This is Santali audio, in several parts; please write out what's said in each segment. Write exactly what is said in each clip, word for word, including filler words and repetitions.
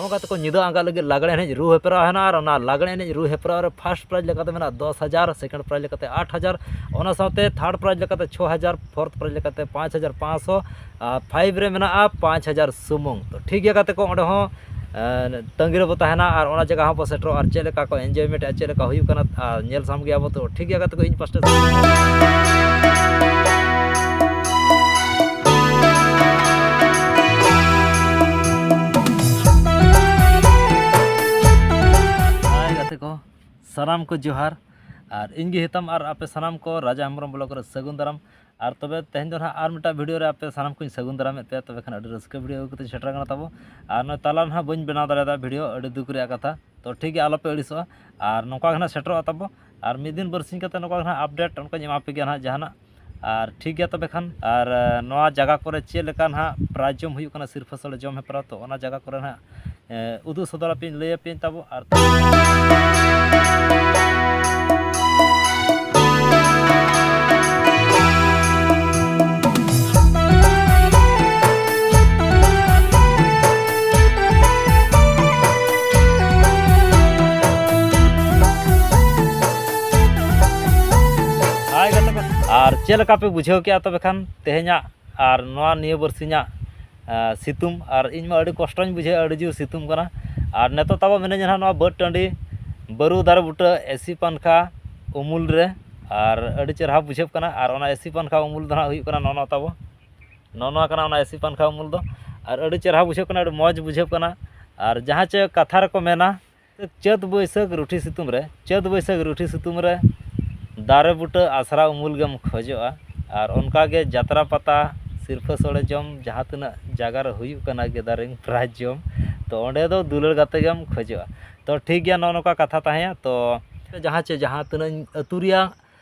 ᱜᱟᱛᱮ ᱠᱚ, ᱧᱤᱫᱟᱹ ᱟᱸᱜᱟ ᱞᱟᱹᱜᱤᱫ ᱞᱟᱜᱽᱲᱮ ᱮᱱᱮᱡ ᱨᱩ ᱦᱮᱯᱨᱟᱣ ᱦᱮᱱᱟᱜᱼᱟ, ᱟᱨ ᱚᱱᱟ ᱞᱟᱜᱽᱲᱮ ᱮᱱᱮᱡ ᱨᱩ ᱦᱮᱯᱨᱟᱣ ᱨᱮ first prize ᱞᱮᱠᱟᱛᱮ ᱢᱮᱱᱟᱜᱼᱟ ᱫᱚᱥ ᱦᱟᱡᱟᱨ, second prize ᱞᱮᱠᱟᱛᱮ ᱟᱴ ᱦᱟᱡᱟᱨ, ᱚᱱᱟ ᱥᱟᱶᱛᱮ third prize ᱞᱮᱠᱟᱛᱮ ᱪᱷᱚ ᱦᱟᱡᱟᱨ, fourth prize ᱞᱮᱠᱟᱛᱮ ᱯᱟᱸᱪ ᱦᱟᱡᱟᱨ ᱯᱟᱸᱪᱥᱚ, ᱟᱨ five ᱨᱮ ᱢᱮᱱᱟᱜᱼᱟ ᱯᱟᱸᱪ ᱦᱟᱡᱟᱨ ᱥᱩᱢᱩᱝ᱾ ᱛᱚ ᱴᱷᱤᱠ ᱜᱮᱭᱟ ᱜᱟᱛᱮ ᱠᱚ, ᱚᱸᱰᱮ ᱦᱚᱸ, ᱮ, ᱛᱟᱺᱜᱤ ᱨᱮᱵᱚ ᱛᱟᱦᱮᱱᱟ, ᱟᱨ ᱚᱱᱟ ᱡᱟᱭᱜᱟ ᱦᱚᱸ ᱵᱚ ᱥᱮᱴᱮᱨᱚᱜᱼᱟ, ᱟᱨ ᱪᱮᱫ ᱞᱮᱠᱟ ᱠᱚ enjoyment ᱮᱫᱼᱟ, ᱪᱮᱫ ᱞᱮᱠᱟ ᱦᱩᱭᱩᱜ ᱠᱟᱱᱟ, ᱟᱨ ᱧᱮᱞ ᱥᱟᱢᱜᱮᱭᱟ ᱵᱚ᱾ ᱛᱚ ᱴᱷᱤᱠ ᱜᱮᱭᱟ ᱜᱟᱛᱮ ᱠᱚ, ᱤᱧ ᱯᱟᱥᱴᱟ ᱥᱮᱫ ᱦᱟᱭ ᱜᱟᱛᱮ ᱠᱚ, ᱥᱟᱱᱟᱢ ᱠᱚ ᱡᱚᱦᱟᱨ᱾ ᱟᱨ ᱤᱧ ᱜᱮ ᱦᱤᱛᱟᱢ ᱟᱨ ᱟᱯᱮ ᱥᱟᱱᱟᱢ ᱠᱚ ᱨᱟᱡᱟ ᱦᱮᱢᱵᱨᱚᱢ vlog ᱨᱮ ᱥᱟᱹᱜᱩᱱ ᱫᱟᱨᱟᱢ᱾ ᱟᱨ ᱛᱚᱵᱮ ᱛᱮᱦᱮᱧ ᱫᱚ ᱱᱟᱦᱟᱜ ᱟᱨ ᱢᱤᱫᱴᱟᱝ video ᱨᱮ ᱟᱯᱮ ᱥᱟᱱᱟᱢ ᱠᱚᱧ ᱥᱟᱹᱜᱩᱱ ᱫᱟᱨᱟᱢᱮᱫ ᱯᱮᱭᱟ᱾ ᱛᱚᱵᱮ ᱠᱷᱟᱱ ᱟᱹᱰᱤ ᱨᱟᱹᱥᱠᱟᱹ video ᱟᱹᱜᱩ ᱠᱟᱛᱮᱧ ᱥᱮᱴᱮᱨ ᱟᱠᱟᱱᱟ ᱛᱟᱵᱚ᱾ ᱟᱨ ᱱᱚᱜᱼᱚᱭ ᱛᱟᱞᱟ ᱨᱮ ᱱᱟᱦᱟᱜ ᱵᱟᱹᱧ ᱵᱮᱱᱟᱣ ᱫᱟᱲᱮᱭᱟᱫᱟ video, ᱟᱹᱰᱤ ᱫᱩᱠ ᱨᱮᱭᱟᱜ ᱠᱟᱛᱷᱟ᱾ ᱛᱚ ᱴᱷᱤᱠ ᱜᱮᱭᱟ, ᱟᱞᱚᱯᱮ ᱟᱹᱲᱤᱥᱚᱜᱼᱟ᱾ ᱟᱨ ᱱᱚᱝᱠᱟ ᱜᱮ ᱱᱟᱦᱟᱜ ᱥᱮᱴᱮᱨᱚᱜᱼᱟ ᱛᱟᱵᱚ᱾ ᱟᱨ ᱢᱤᱫ ᱫᱤᱱ ᱵᱟᱨᱥᱤᱧ ᱠᱟᱛᱮ ᱱᱚᱝᱠᱟ ᱜᱮ ᱱᱟᱦᱟᱜ update ᱚᱱᱠᱟᱧ ᱮᱢᱟ ᱯᱮ ᱜᱮᱭᱟ ᱱᱟᱦᱟᱜ ᱡᱟᱦᱟᱱᱟᱜ᱾ ᱟᱨ ᱴᱷᱤᱠ ᱜᱮᱭᱟ ᱛᱚᱵᱮ ᱠᱷᱟᱱ, ᱟᱨ, ᱮ, ᱱᱚᱣᱟ ᱡᱟᱭᱜᱟ ᱠᱚᱨᱮ ᱪᱮᱫ ᱞᱮᱠᱟ ᱱᱟᱦᱟᱜ prize ᱡᱚᱢ ᱦᱩᱭᱩᱜ ᱠᱟᱱᱟ, ᱥᱤᱨᱯᱷᱟᱹ ᱥᱳᱲᱮ ᱡᱚᱢ ᱦᱮᱯᱨᱟᱣ, ᱛᱚ ᱚᱱᱟ ᱡᱟᱭᱜᱟ ᱠᱚᱨᱮ ᱱᱟᱦᱟᱜ, ᱮ, ᱩᱫᱩᱜ ᱥᱚᱫᱚᱨ ᱟᱯᱮᱭᱟᱹᱧ, ᱞᱟᱹᱭ ᱟᱯᱮᱭᱟᱹᱧ ᱛᱟᱵᱚ᱾ ᱟᱨ ᱦᱟᱭ ᱜᱟᱛᱮ ᱠᱚ, ᱟᱨ ᱪᱮᱫ ᱞᱮᱠᱟ ᱯᱮ ᱵᱩᱡᱷᱟᱹᱣ ᱠᱮᱜᱼᱟ ᱛᱚᱵᱮ ᱠᱷᱟᱱ ᱛᱮᱦᱮᱧᱟᱜ ᱟᱨ ᱱᱚᱣᱟ ᱱᱤᱭᱟᱹ ᱵᱟᱨᱥᱤᱧᱟᱜ, ᱟ, ᱥᱤᱛᱩᱝ? ᱟᱨ ᱤᱧ ᱢᱟ ᱟᱹᱰᱤ ᱠᱚᱥᱴᱚᱧ ᱵᱩᱡᱷᱟᱹᱣᱮᱫᱼᱟ, ᱟᱹᱰᱤ ᱡᱳᱨ ᱥᱤᱛᱩᱝ ᱠᱟᱱᱟ᱾ ᱟᱨ ᱱᱤᱛᱚᱜ ᱛᱟᱵᱚ ᱢᱤᱱᱟᱹᱧᱟ ᱱᱟᱦᱟᱜ ᱱᱚᱣᱟ ᱵᱟᱹᱫᱽ ᱴᱟᱺᱰᱤ ᱵᱟᱹᱨᱩ ᱫᱟᱨᱮ ᱵᱩᱴᱟᱹ ᱮᱥᱤ ᱯᱟᱝᱠᱷᱟ ᱩᱢᱩᱞ ᱨᱮ, ᱟᱨ ᱟᱹᱰᱤ ᱪᱮᱨᱦᱟ ᱵᱩᱡᱷᱟᱹᱜ ᱠᱟᱱᱟ᱾ ᱟᱨ ᱚᱱᱟ ᱮᱥᱤ ᱯᱟᱝᱠᱷᱟ ᱩᱢᱩᱞ ᱫᱚ ᱱᱟᱦᱟᱜ ᱦᱩᱭᱩᱜ ᱠᱟᱱᱟ ᱱᱚᱜᱼᱚ ᱱᱚᱣᱟ ᱛᱟᱵᱚ, ᱱᱚᱜᱼᱚ ᱱᱚᱣᱟ ᱠᱟᱱᱟ ᱚᱱᱟ ᱮᱥᱤ ᱯᱟᱝᱠᱷᱟ ᱩᱢᱩᱞ ᱫᱚ᱾ ᱟᱨ ᱟᱹᱰᱤ ᱪᱮᱨᱦᱟ ᱵᱩᱡᱷᱟᱹᱜ ᱠᱟᱱᱟ, ᱟᱹᱰᱤ ᱢᱚᱡᱽ ᱵᱩᱡᱷᱟᱹᱜ ᱠᱟᱱᱟ᱾ ᱟᱨ ᱡᱟᱦᱟᱸ ᱪᱮ ᱠᱟᱛᱷᱟ ᱨᱮᱠᱚ ᱢᱮᱱᱟ, ᱪᱟᱹᱛ ᱵᱟᱹᱭᱥᱟᱹᱠᱷ ᱨᱩᱴᱷᱤ ᱥᱤᱛᱩᱝ ᱨᱮ, ᱪᱟᱹᱛ ᱵᱟᱹᱭᱥᱟᱹᱠᱷ ᱨᱩᱴᱷᱤ ᱥᱤᱛᱩᱝ ᱨᱮ ᱫᱟᱨᱮ ᱵᱩᱴᱟᱹ ᱟᱥᱨᱟ ᱩᱢᱩᱞ ᱜᱮᱢ ᱠᱷᱚᱡᱚᱜᱼᱟ᱾ ᱟᱨ ᱚᱱᱠᱟ ᱜᱮ ᱡᱟᱛᱨᱟ ᱯᱟᱛᱟ, ᱥᱤᱨᱯᱷᱟᱹ ᱥᱳᱲᱮ ᱡᱚᱢ, ᱡᱟᱦᱟᱸ ᱛᱤᱱᱟᱹᱜ ᱡᱟᱭᱜᱟ ᱨᱮ ᱦᱩᱭᱩᱜ ᱠᱟᱱᱟ gathering prize ᱡᱚᱢ, ᱛᱚ ᱚᱸᱰᱮ ᱫᱚ ᱫᱩᱞᱟᱹᱲ ᱜᱟᱛᱮ ᱜᱮᱢ ᱠᱷᱚᱡᱚᱜᱼᱟ᱾ ᱛᱚ ᱴᱷᱤᱠ ᱜᱮᱭᱟ, ᱱᱚᱜᱼᱚ ᱱᱚᱝᱠᱟ ᱠᱟᱛᱷᱟ ᱛᱟᱦᱮᱸᱭᱟ᱾ ᱛᱚ ᱡᱟᱦᱟᱸ ᱪᱮ ᱡᱟᱦᱟᱸ ᱛᱤᱱᱟᱹᱜ ᱟᱹᱛᱩ ᱨᱮᱭᱟᱜ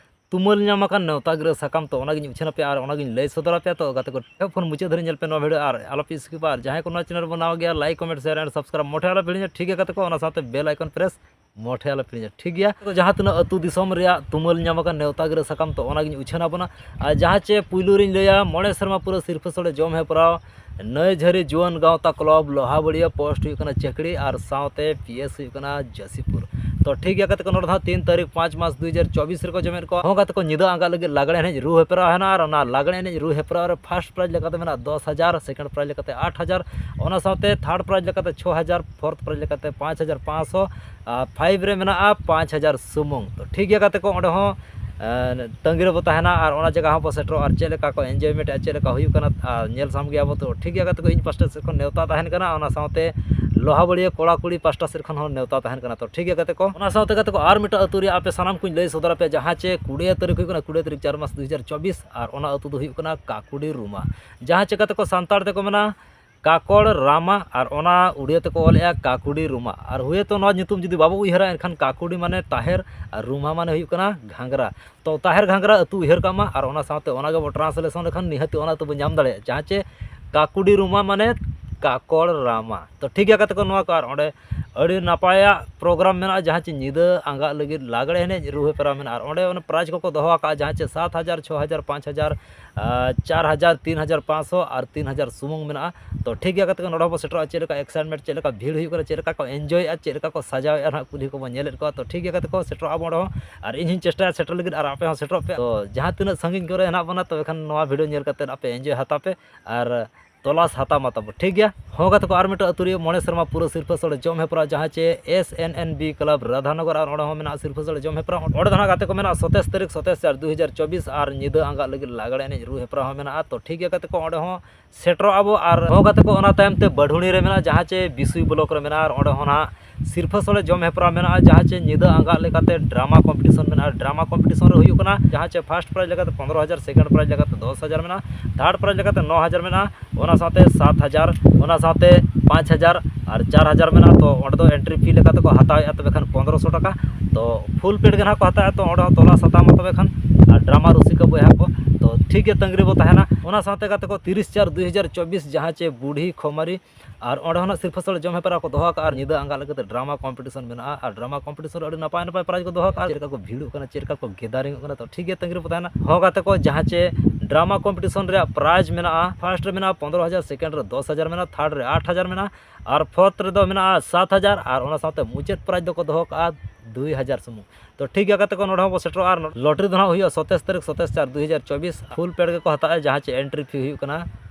ᱛᱩᱢᱟᱹᱞ ᱧᱟᱢ ᱟᱠᱟᱱ ᱱᱮᱣᱛᱟ ᱜᱤᱨᱟᱹ ᱥᱟᱠᱟᱢ, ᱛᱚ ᱚᱱᱟᱜᱤᱧ ᱩᱪᱷᱟᱹᱱ ᱟᱯᱮᱭᱟ ᱟᱨ ᱚᱱᱟᱜᱤᱧ ᱞᱟᱹᱭ ᱥᱚᱫᱚᱨ ᱟᱯᱮᱭᱟ᱾ ᱛᱚ ᱜᱟᱛᱮ ᱠᱚ, ᱮᱦᱚᱵ ᱠᱷᱚᱱ ᱢᱩᱪᱟᱹᱫ ᱫᱷᱟᱹᱨᱤᱡ ᱧᱮᱞ ᱯᱮ ᱱᱚᱣᱟ video, ᱟᱨ ᱟᱞᱚᱯᱮ skip ᱟ᱾ ᱟᱨ ᱡᱟᱦᱟᱸᱭ ᱠᱚ ᱱᱚᱣᱟ channel ᱨᱮᱵᱚᱱ ᱱᱟᱣᱟ ᱜᱮᱭᱟ, like, comment, share and subscribe ᱢᱚᱴᱷᱮ ᱟᱞᱚᱯᱮ ᱦᱤᱲᱤᱧᱟ, ᱴᱷᱤᱠ ᱜᱮᱭᱟ ᱜᱟᱛᱮ ᱠᱚ? ᱚᱱᱟ ᱥᱟᱶᱛᱮ bell icon press ᱢᱚᱴᱷᱮ ᱟᱞᱚᱯᱮ ᱦᱤᱲᱤᱧᱟ, ᱴᱷᱤᱠ ᱜᱮᱭᱟ? ᱛᱚ ᱡᱟᱦᱟᱸ ᱛᱤᱱᱟᱹᱜ ᱟᱹᱛᱩ ᱫᱤᱥᱚᱢ ᱨᱮᱭᱟᱜ ᱛᱩᱢᱟᱹᱞ ᱧᱟᱢ ᱟᱠᱟᱱ ᱱᱮᱣᱛᱟ ᱜᱤᱨᱟᱹ ᱥᱟᱠᱟᱢ, ᱛᱚ ᱚᱱᱟᱜᱤᱧ ᱩᱪᱷᱟᱹᱱ ᱟᱵᱚᱱᱟ᱾ ᱟᱨ ᱡᱟᱦᱟᱸ ᱪᱮ ᱯᱩᱭᱞᱩ ᱨᱤᱧ ᱞᱟᱹᱭᱟ, ᱢᱚᱬᱮ ᱥᱮᱨᱢᱟ ᱯᱩᱨᱟᱹ ᱥᱤᱨᱯᱷᱟᱹ ᱥᱳᱲᱮ ᱡᱚᱢ ᱦᱮᱯᱨᱟᱣ ᱱᱟᱹᱭᱡᱷᱟᱹᱨᱤ ᱡᱩᱣᱟᱹᱱ ᱜᱟᱶᱛᱟ ᱠᱞᱟᱵᱽ ᱞᱳᱦᱟᱵᱟᱲᱤᱭᱟᱹ ᱯᱳᱥᱴ ᱦᱩᱭᱩᱜ ᱠᱟᱱᱟ ᱪᱟᱹᱠᱲᱤ ᱟᱨ ᱥᱟᱶᱛᱮ ᱯᱤ ᱮᱥ ᱦᱩᱭᱩᱜ ᱠᱟᱱᱟ ᱡᱟᱹᱥᱤᱯᱩᱨ᱾ ᱛᱚ ᱴᱷᱤᱠ ᱜᱮᱭᱟ ᱜᱟᱛᱮ ᱠᱚ, ᱱᱚᱰᱮ ᱫᱚ ᱦᱟᱸᱜ ᱛᱤᱱ ᱛᱟᱹᱨᱤᱠᱷ ᱯᱟᱸᱪ ᱢᱟᱥ ᱫᱩ ᱦᱟᱡᱟᱨ ᱪᱚᱵᱵᱤᱥ ᱨᱮᱠᱚ ᱡᱚᱢᱮᱫ ᱠᱚᱣᱟ᱾ ᱦᱚᱸ ᱜᱟᱛᱮ ᱠᱚ, ᱧᱤᱫᱟᱹ ᱟᱸᱜᱟ ᱞᱟᱹᱜᱤᱫ ᱞᱟᱜᱽᱲᱮ ᱮᱱᱮᱡ ᱨᱩ ᱦᱮᱯᱨᱟᱣ ᱦᱮᱱᱟᱜᱼᱟ ᱟᱨ ᱚᱱᱟ ᱞᱟᱜᱽᱲᱮ ᱮᱱᱮᱡ ᱨᱩ ᱦᱮᱯᱨᱟᱣ ᱨᱮ ᱯᱷᱟᱥᱴ ᱯᱨᱟᱭᱤᱡᱽ ᱞᱮᱠᱟᱛᱮ ᱢᱮᱱᱟᱜᱼᱟ ᱫᱚᱥ ᱦᱟᱡᱟᱨ, ᱥᱮᱠᱮᱱᱰ ᱯᱨᱟᱭᱤᱡᱽ ᱞᱮᱠᱟᱛᱮ ᱟᱴ ᱦᱟᱡᱟᱨ, ᱚᱱᱟ ᱥᱟᱶᱛᱮ ᱛᱷᱟᱨᱰ ᱯᱨᱟᱭᱤᱡᱽ ᱞᱮᱠᱟᱛᱮ ᱪᱷᱚ ᱦᱟᱡᱟᱨ, ᱯᱷᱳᱨᱛᱷ ᱯᱨᱟᱭᱤᱡᱽ ᱞᱮᱠᱟᱛᱮ ᱯᱟᱸᱪ ᱦᱟᱡᱟᱨ ᱯᱟᱸᱪᱥᱚ, ᱟᱨ ᱯᱷᱟᱭᱤᱵᱷ ᱨᱮ ᱢᱮᱱᱟᱜᱼᱟ ᱯᱟᱸᱪ ᱦᱟᱡᱟᱨ ᱥᱩᱢᱩᱝ᱾ ᱛᱚ ᱴᱷᱤᱠ ᱜᱮᱭᱟ ᱜᱟᱛᱮ ᱠᱚ, ᱚᱸᱰᱮ ᱦᱚᱸ ᱮᱸ, ᱛᱟᱺᱜᱤ ᱨᱮᱵᱚ ᱛᱟᱦᱮᱱᱟ ᱟᱨ ᱚᱱᱟ ᱡᱟᱭᱜᱟ ᱦᱚᱸᱵᱚ ᱥᱮᱴᱮᱨᱚᱜᱼᱟ ᱟᱨ ᱪᱮᱫ ᱞᱮᱠᱟ ᱠᱚ ᱮᱱᱡᱚᱭᱢᱮᱱᱴ ᱮᱫᱼᱟ, ᱪᱮᱫ ᱞᱮᱠᱟ ᱦᱩᱭᱩᱜ ᱠᱟᱱᱟ, ᱟᱨ ᱧᱮᱞ ᱥᱟᱢ ᱜᱮᱭᱟᱵᱚ᱾ ᱛᱚ ᱴᱷᱤᱠ ᱜᱮᱭᱟ ᱜᱟᱛᱮ ᱠᱚ, ᱤᱧ ᱯᱟᱥᱴᱟ ᱥᱮᱫ ᱠᱷᱚᱱ ᱱᱮᱣᱛᱟ ᱛᱟᱦᱮᱱ ᱠᱟᱱᱟ, ᱚᱱᱟ ᱥᱟᱶᱛᱮ ᱞᱳᱦᱟᱵᱟᱲᱤᱭᱟᱹ ᱠᱚᱲᱟ ᱠᱩᱲᱤ ᱯᱟᱥᱴᱟ ᱥᱮᱫ ᱠᱷᱚᱱ ᱦᱚᱸ ᱱᱮᱣᱛᱟ ᱛᱟᱦᱮᱱ ᱠᱟᱱᱟ᱾ ᱛᱚ ᱴᱷᱤᱠ ᱜᱮᱭᱟ ᱜᱟᱛᱮ ᱠᱚ, ᱚᱱᱟ ᱥᱟᱶᱛᱮ ᱜᱟᱛᱮ ᱠᱚ ᱟᱨ ᱢᱤᱫᱴᱟᱝ ᱟᱹᱛᱩ ᱨᱮᱭᱟᱜ ᱟᱯᱮ ᱥᱟᱱᱟᱢ ᱠᱚᱧ ᱞᱟᱹᱭ ᱥᱚᱫᱚᱨ ᱟᱯᱮᱭᱟ, ᱡᱟᱦᱟᱸ ᱪᱮ ᱠᱩᱲᱤ ᱛᱟᱹᱨᱤᱠᱷ ᱦᱩᱭᱩᱜ ᱠᱟᱱᱟ, ᱠᱩᱲᱤ ᱛᱟᱹᱨᱤᱠᱷ ᱪᱟᱨ ᱢᱟᱥ ᱫᱩ ᱦᱟᱡᱟᱨ ᱪᱚᱵᱵᱤᱥ, ᱟᱨ ᱚᱱᱟ ᱟᱹᱛᱩ ᱫᱚ ᱦᱩᱭᱩᱜ ᱠᱟᱱᱟ ᱠᱟᱠᱩᱰᱤ ᱨᱩᱢᱟ, ᱡᱟᱦᱟᱸ ᱪᱮ ᱜᱟᱛᱮ ᱠᱚ ᱥᱟᱱᱛᱟᱲ ᱛᱮᱠᱚ ᱢᱮᱱᱟ ᱠᱟᱠᱚᱲ ᱨᱟᱢᱟ, ᱟᱨ ᱚᱱᱟ ᱩᱲᱤᱭᱟ ᱛᱮᱠᱚ ᱚᱞᱮᱜᱼᱟ ᱠᱟᱠᱩᱰᱤ ᱨᱩᱢᱟ᱾ ᱟᱨ ᱦᱩᱭᱛᱳ ᱱᱚᱣᱟ ᱧᱩᱛᱩᱢ ᱡᱩᱫᱤ ᱵᱟᱵᱚ ᱩᱭᱦᱟᱹᱨᱟ, ᱮᱱᱠᱷᱟᱱ ᱠᱟᱠᱩᱰᱤ ᱢᱟᱱᱮ ᱛᱟᱦᱮᱨ ᱟᱨ ᱨᱩᱢᱟ ᱢᱟᱱᱮ ᱦᱩᱭᱩᱜ ᱠᱟᱱᱟ ᱜᱷᱟᱸᱜᱽᱨᱟ᱾ ᱛᱚ ᱛᱟᱦᱮᱨ ᱜᱷᱟᱸᱜᱽᱨᱟ ᱟᱹᱛᱩ ᱩᱭᱦᱟᱹᱨ ᱠᱟᱜ ᱢᱟ, ᱟᱨ ᱚᱱᱟ ᱥᱟᱶᱛᱮ ᱚᱱᱟ ᱜᱮᱵᱚ ᱴᱨᱟᱱᱥᱞᱮᱥᱚᱱ ᱞᱮᱠᱷᱟᱱ ᱱᱤᱦᱟᱹᱛ ᱚᱱᱟ ᱟᱹᱛᱩ ᱵᱚ ᱧᱟᱢ ᱫᱟᱲᱮᱭᱟᱜᱼᱟ, ᱡᱟᱦᱟᱸ ᱪᱮ ᱠᱟᱠᱩᱰᱤ ᱨᱩᱢᱟ ᱢᱟᱱᱮ ᱠᱟᱠᱚᱲ ᱨᱟᱢᱟ᱾ ᱛᱚ ᱴᱷᱤᱠ ᱜᱮᱭᱟ ᱜᱟᱛᱮ ᱠᱚ, ᱱᱚᱣᱟ ᱠᱚ ᱟᱨ ᱚᱸᱰᱮ ᱟᱹᱰᱤ ᱱᱟᱯᱟᱭᱟᱜ ᱯᱨᱳᱜᱨᱟᱢ ᱢᱮᱱᱟᱜᱼᱟ, ᱡᱟᱦᱟᱸ ᱪᱮ ᱧᱤᱫᱟᱹ ᱟᱸᱜᱟᱜ ᱞᱟᱹᱜᱤᱫ ᱞᱟᱜᱽᱲᱮ ᱮᱱᱮᱡ ᱨᱩ ᱦᱮᱯᱨᱟᱣ ᱢᱮᱱᱟᱜᱼᱟ᱾ ᱟᱨ ᱚᱸᱰᱮ ᱚᱱᱟ ᱯᱨᱟᱭᱤᱡᱽ ᱠᱚᱠᱚ ᱫᱚᱦᱚ ᱟᱠᱟᱫᱼᱟ, ᱡᱟᱦᱟᱸ ᱪᱮ ᱥᱟᱛ ᱦᱟᱡᱟᱨ, ᱪᱷᱚ ᱦᱟᱡᱟᱨ, ᱯᱟᱸᱪ ᱦᱟᱡᱟᱨ, ᱟᱨ ᱪᱟᱨ ᱦᱟᱡᱟᱨ, ᱛᱤᱱ ᱦᱟᱡᱟᱨ ᱯᱟᱸᱪᱥᱚ ᱟᱨ ᱛᱤᱱ ᱦᱟᱡᱟᱨ ᱥᱩᱢᱩᱝ ᱢᱮᱱᱟᱜᱼᱟ᱾ ᱛᱚ ᱴᱷᱤᱠ ᱜᱮᱭᱟ ᱜᱟᱛᱮ ᱠᱚ, ᱱᱚᱰᱮ ᱦᱚᱸᱵᱚ ᱥᱮᱴᱮᱨᱚᱜᱼᱟ᱾ ᱪᱮᱫ ᱞᱮᱠᱟ ᱮᱠᱥᱟᱭᱤᱴᱢᱮᱱᱴ, ᱪᱮᱫ ᱞᱮᱠᱟ ᱵᱷᱤᱲ ᱦᱩᱭᱩᱜ ᱠᱟᱱᱟ, ᱪᱮᱫ ᱞᱮᱠᱟ ᱠᱚ ᱮᱱᱡᱚᱭᱮᱫᱼᱟ, ᱪᱮᱫ ᱞᱮᱠᱟ ᱠᱚ ᱥᱟᱡᱟᱣᱮᱫᱼᱟ, ᱱᱟᱦᱟᱜ ᱠᱩᱞᱦᱤ ᱠᱚᱵᱚ ᱧᱮᱞᱮᱫ ᱠᱚᱣᱟ᱾ ᱛᱚ ᱴᱷᱤᱠ ᱜᱮᱭᱟ ᱜᱟᱛᱮ ᱠᱚ, ᱥᱮᱴᱮᱨᱚᱜ ᱟᱵᱚ ᱚᱸᱰᱮ ᱦᱚᱸ, ᱟᱨ ᱤᱧ ᱦᱚᱸᱧ ᱪᱮᱥᱴᱟᱭᱟ ᱥᱮᱴᱮᱨ ᱞᱟᱹᱜᱤᱫ, ᱟᱨ ᱟᱯᱮ ᱦᱚᱸ ᱥᱮᱴᱮᱨᱚᱜ ᱯᱮ᱾ ᱛᱚ ᱡᱟᱦᱟᱸ ᱛᱤᱱᱟᱹᱜ ᱥᱟᱺᱜᱤᱧ ᱠᱚᱨᱮ ᱦᱮᱱᱟᱜ ᱵᱚᱱᱟ, ᱛᱚ ᱮᱠᱷᱟᱱ ᱱᱚᱣᱟ ᱵᱷᱤᱰᱤᱭᱳ ᱧᱮᱞ ᱠᱟᱛᱮᱫ ᱟᱯᱮ ᱮᱱᱡᱚᱭ ᱦᱟᱛᱟᱣ ᱯᱮ ᱟᱨ ᱛᱚᱞᱟᱥ ᱦᱟᱛᱟᱣ ᱢᱟ ᱛᱟᱵᱚ, ᱴᱷᱤᱠ ᱜᱮᱭᱟ᱾ ᱦᱚᱸ ᱜᱟᱛᱮ ᱠᱚ, ᱟᱨ ᱢᱤᱫᱴᱟᱝ ᱟᱹᱛᱩ ᱨᱮ ᱢᱚᱬᱮ ᱥᱮᱨᱢᱟ ᱯᱩᱨᱟᱹ ᱥᱤᱨᱯᱷᱟᱹ ᱥᱚᱲᱮ ᱡᱚᱢ ᱦᱮᱯᱨᱟᱣ, ᱡᱟᱦᱟᱸ ᱪᱮ ᱮᱥ ᱮᱱ ᱮᱱ ᱵᱤ ᱠᱞᱟᱵᱽ ᱨᱟᱫᱷᱟᱱᱚᱜᱚᱨ, ᱟᱨ ᱚᱸᱰᱮ ᱦᱚᱸ ᱢᱮᱱᱟᱜᱼᱟ ᱥᱤᱨᱯᱷᱟᱹ ᱥᱚᱲᱮ ᱡᱚᱢ ᱦᱮᱯᱨᱟᱣ᱾ ᱚᱸᱰᱮ ᱫᱚ ᱱᱟᱦᱟᱜ ᱜᱟᱛᱮ ᱠᱚ ᱢᱮᱱᱟᱜᱼᱟ ᱥᱚᱛᱮᱥ ᱛᱟᱹᱨᱤᱠᱷ, ᱥᱚᱛᱮᱥ ᱪᱟᱨ ᱫᱩ ᱦᱟᱡᱟᱨ ᱪᱚᱵᱵᱤᱥ, ᱟᱨ ᱧᱤᱫᱟᱹ ᱟᱸᱜᱟᱜ ᱞᱟᱹᱜᱤᱫ ᱞᱟᱜᱽᱲᱮ ᱮᱱᱮᱡ ᱨᱩ ᱦᱮᱯᱨᱟᱣ ᱦᱚᱸ ᱢᱮᱱᱟᱜᱼᱟ᱾ ᱛᱚ ᱴᱷᱤᱠ ᱜᱮᱭᱟ ᱜᱟᱛᱮ ᱠᱚ, ᱚᱸᱰᱮ ᱦᱚᱸ ᱥᱮᱴᱮᱨᱚᱜ ᱟᱵᱚ᱾ ᱟᱨ ᱦᱚᱸ ᱜᱟᱛᱮ ᱠᱚ, ᱚᱱᱟ ᱛᱟᱭᱚᱢ ᱛᱮ ᱵᱟᱹᱰᱷᱩᱬᱤ ᱨᱮ ᱢᱮᱱᱟᱜᱼᱟ, ᱡᱟᱦᱟᱸ ᱪᱮ ᱵᱤᱥᱩᱭ ᱵᱞᱚᱠ ᱨᱮ ᱢᱮᱱᱟᱜᱼᱟ, ᱟᱨ ᱚᱸᱰᱮ ᱦᱚᱸ ᱱᱟᱦᱟᱜ ᱥᱤᱨᱯᱷᱟᱹ ᱥᱚᱲᱮ ᱡᱚᱢ ᱦᱮᱯᱨᱟᱣ ᱢᱮᱱᱟᱜᱼᱟ, ᱡᱟᱦᱟᱸ ᱪᱮ ᱧᱤᱫᱟᱹ ᱟᱸᱜᱟᱜ ᱞᱮᱠᱟᱛᱮ ᱰᱨᱟᱢᱟ ᱠᱚᱢᱯᱤᱴᱤᱥᱚᱱ ᱢᱮᱱᱟᱜᱼᱟ᱾ ᱰᱨᱟᱢᱟ ᱠᱚᱢᱯᱤᱴᱤᱥᱚᱱ ᱨᱮ ᱦᱩᱭᱩᱜ ᱠᱟᱱᱟ, ᱡᱟᱦᱟᱸ ᱪᱮ ᱯᱷᱟᱥᱴ ᱯᱨᱟᱭᱤᱡᱽ ᱞᱮᱠᱟᱛᱮ ᱯᱚᱱᱨᱚ ᱦᱟᱡᱟᱨ, ᱥᱮᱠᱮᱱᱰ ᱯᱨᱟᱭᱤᱡᱽ ᱞᱮᱠᱟᱛᱮ ᱫᱚᱥ ᱦᱟᱡᱟᱨ ᱢᱮᱱᱟᱜᱼᱟ, ᱛᱷᱟᱨᱰ ᱯᱨᱟᱭᱤᱡᱽ ᱞᱮᱠᱟᱛᱮ ᱱᱚ ᱦᱟᱡᱟᱨ ᱢᱮᱱᱟᱜᱼᱟ, ᱚᱱᱟ ᱥᱟᱶᱛᱮ ᱥᱟᱛ ᱦᱟᱡᱟᱨ, ᱚᱱᱟ ᱥᱟᱶᱛᱮ ᱯᱟᱸᱪ ᱦᱟᱡᱟᱨ ᱟᱨ ᱪᱟᱨ ᱦᱟᱡᱟᱨ ᱢᱮᱱᱟᱜᱼᱟ᱾ ᱛᱚ ᱚᱸᱰᱮ ᱫᱚ ᱮᱱᱴᱨᱤ ᱯᱷᱤ ᱞᱮᱠᱟ ᱛᱮᱠᱚ ᱦᱟᱛᱟᱣᱮᱫᱼᱟ ᱛᱚᱵᱮ ᱠᱷᱟᱱ ᱯᱚᱱᱨᱚᱥᱚ ᱴᱟᱠᱟ᱾ ᱛᱚ ᱯᱷᱩᱞ ᱯᱮᱰ ᱜᱮ ᱱᱟᱦᱟᱜ ᱠᱚ ᱦᱟᱛᱟᱣᱮᱫᱼᱟ, ᱛᱚ ᱚᱸᱰᱮ ᱦᱚᱸ ᱛᱚᱞᱟᱥ ᱦᱟᱛᱟᱣ ᱢᱟ ᱛᱚᱵᱮ ᱠᱷᱟᱱ᱾ ᱟᱨ ᱰᱨᱟᱢᱟ ᱨᱩᱥᱤᱠᱟ ᱵᱚᱭᱦᱟ ᱠᱚ, ᱛᱚ ᱴᱷᱤᱠ ᱜᱮ, ᱛᱟᱺᱜᱤ ᱨᱮᱵᱚ ᱛᱟᱦᱮᱱᱟ᱾ ᱚᱱᱟ ᱥᱟᱶᱛᱮ ᱜᱟᱛᱮ ᱠᱚ, ᱛᱤᱨᱤᱥ ᱪᱟᱨ ᱫᱩ ᱦᱟᱡᱟᱨ ᱪᱚᱵᱵᱤᱥ, ᱡᱟᱦᱟᱸ ᱪᱮ ᱵᱩᱰᱷᱤ ᱠᱷᱚᱢᱟᱨᱤ, ᱟᱨ ᱚᱸᱰᱮ ᱦᱚᱸ ᱱᱟᱜ ᱥᱤᱨᱯᱷᱟᱹ ᱥᱚᱲᱮ ᱡᱚᱢ ᱦᱮᱯᱨᱟᱣ ᱠᱚ ᱫᱚᱦᱚ ᱟᱠᱟᱫᱼᱟ, ᱟᱨ ᱧᱤᱫᱟᱹ ᱟᱸᱜᱟ ᱞᱟᱹᱜᱤᱫ ᱛᱮ ᱰᱨᱟᱢᱟ ᱠᱚᱢᱯᱤᱴᱤᱥᱚᱱ ᱢᱮᱱᱟᱜᱼᱟ᱾ ᱟᱨ ᱰᱨᱟᱢᱟ ᱠᱚᱢᱯᱤᱴᱤᱥᱚᱱ ᱨᱮ ᱟᱹᱰᱤ ᱱᱟᱯᱟᱭ ᱱᱟᱯᱟᱭ ᱯᱨᱟᱭᱤᱡᱽ ᱠᱚ ᱫᱚᱦᱚ ᱟᱠᱟᱫᱼᱟ, ᱪᱮᱫ ᱞᱮᱠᱟ ᱠᱚ ᱵᱷᱤᱲᱚᱜ ᱠᱟᱱᱟ, ᱪᱮᱫ ᱞᱮᱠᱟ ᱠᱚ ᱜᱮᱫᱟᱨᱤᱝᱚᱜ ᱠᱟᱱᱟ᱾ ᱛᱚ ᱴᱷᱤᱠ ᱜᱮᱭᱟ, ᱛᱟᱺᱜᱤ ᱨᱮᱵᱚ ᱛᱟᱦᱮᱱᱟ᱾ ᱦᱚᱸ ᱜᱟᱛᱮ ᱠᱚ, ᱡᱟᱦᱟᱸ ᱪᱮ ᱰᱨᱟᱢᱟ ᱠᱚᱢᱯᱤᱴᱤᱥᱚᱱ ᱨᱮᱭᱟᱜ ᱯᱨᱟᱭᱤᱡᱽ ᱢᱮᱱᱟᱜᱼᱟ, ᱯᱷᱟᱨᱥᱴ ᱨᱮ ᱢᱮᱱᱟᱜᱼᱟ ᱯᱚᱱᱫᱽᱨᱚ ᱦᱟᱡᱟᱨ, ᱥᱮᱠᱮᱱᱰ ᱨᱮ ᱫᱚᱥ ᱦᱟᱡᱟᱨ ᱢᱮᱱᱟᱜᱼᱟ, ᱛᱷᱟᱨᱰ ᱨᱮ ᱟᱴ ᱦᱟᱡᱟᱨ ᱢᱮᱱᱟᱜᱼᱟ, ᱟᱨ ᱯᱷᱳᱨᱛᱷ ᱨᱮᱫᱚ ᱢᱮᱱᱟᱜᱼᱟ ᱥᱟᱛ ᱦᱟᱡᱟᱨ, ᱟᱨ ᱚᱱᱟ ᱥᱟᱶᱛᱮ ᱢᱩᱪᱟᱹᱫ ᱯᱨᱟᱭᱤᱡᱽ ᱫᱚᱠᱚ ᱫᱚᱦᱚ ᱠᱟᱜᱼᱟ ᱫᱩᱭ ᱦᱟᱡᱟᱨ ᱥᱩᱢᱩᱝ᱾ ᱛᱚ ᱴᱷᱤᱠ ᱜᱮᱭᱟ ᱜᱟᱛᱮ ᱠᱚ, ᱱᱚᱰᱮ ᱦᱚᱸ ᱵᱚ ᱥᱮᱴᱮᱨᱚᱜᱼᱟ᱾ ᱟᱨ ᱞᱚᱴᱟᱨᱤ ᱫᱚ ᱱᱟᱦᱟᱜ ᱦᱩᱭᱩᱜᱼᱟ ᱥᱚᱛᱟᱭᱤᱥ ᱛᱟᱹᱨᱤᱠᱷ, ᱥᱚᱛᱟᱭᱤᱥ ᱪᱟᱨ ᱫᱩᱭ ᱦᱟᱡᱟᱨ ᱪᱚᱵᱵᱤᱥ᱾ ᱯᱷᱩᱞ ᱯᱮᱰ ᱜᱮᱠᱚ ᱦᱟᱛᱟᱣᱟ, ᱡᱟᱦᱟᱸ ᱪᱮ ᱮᱱᱴᱨᱤ ᱯᱷᱤ ᱦᱩᱭᱩᱜ ᱠᱟᱱᱟ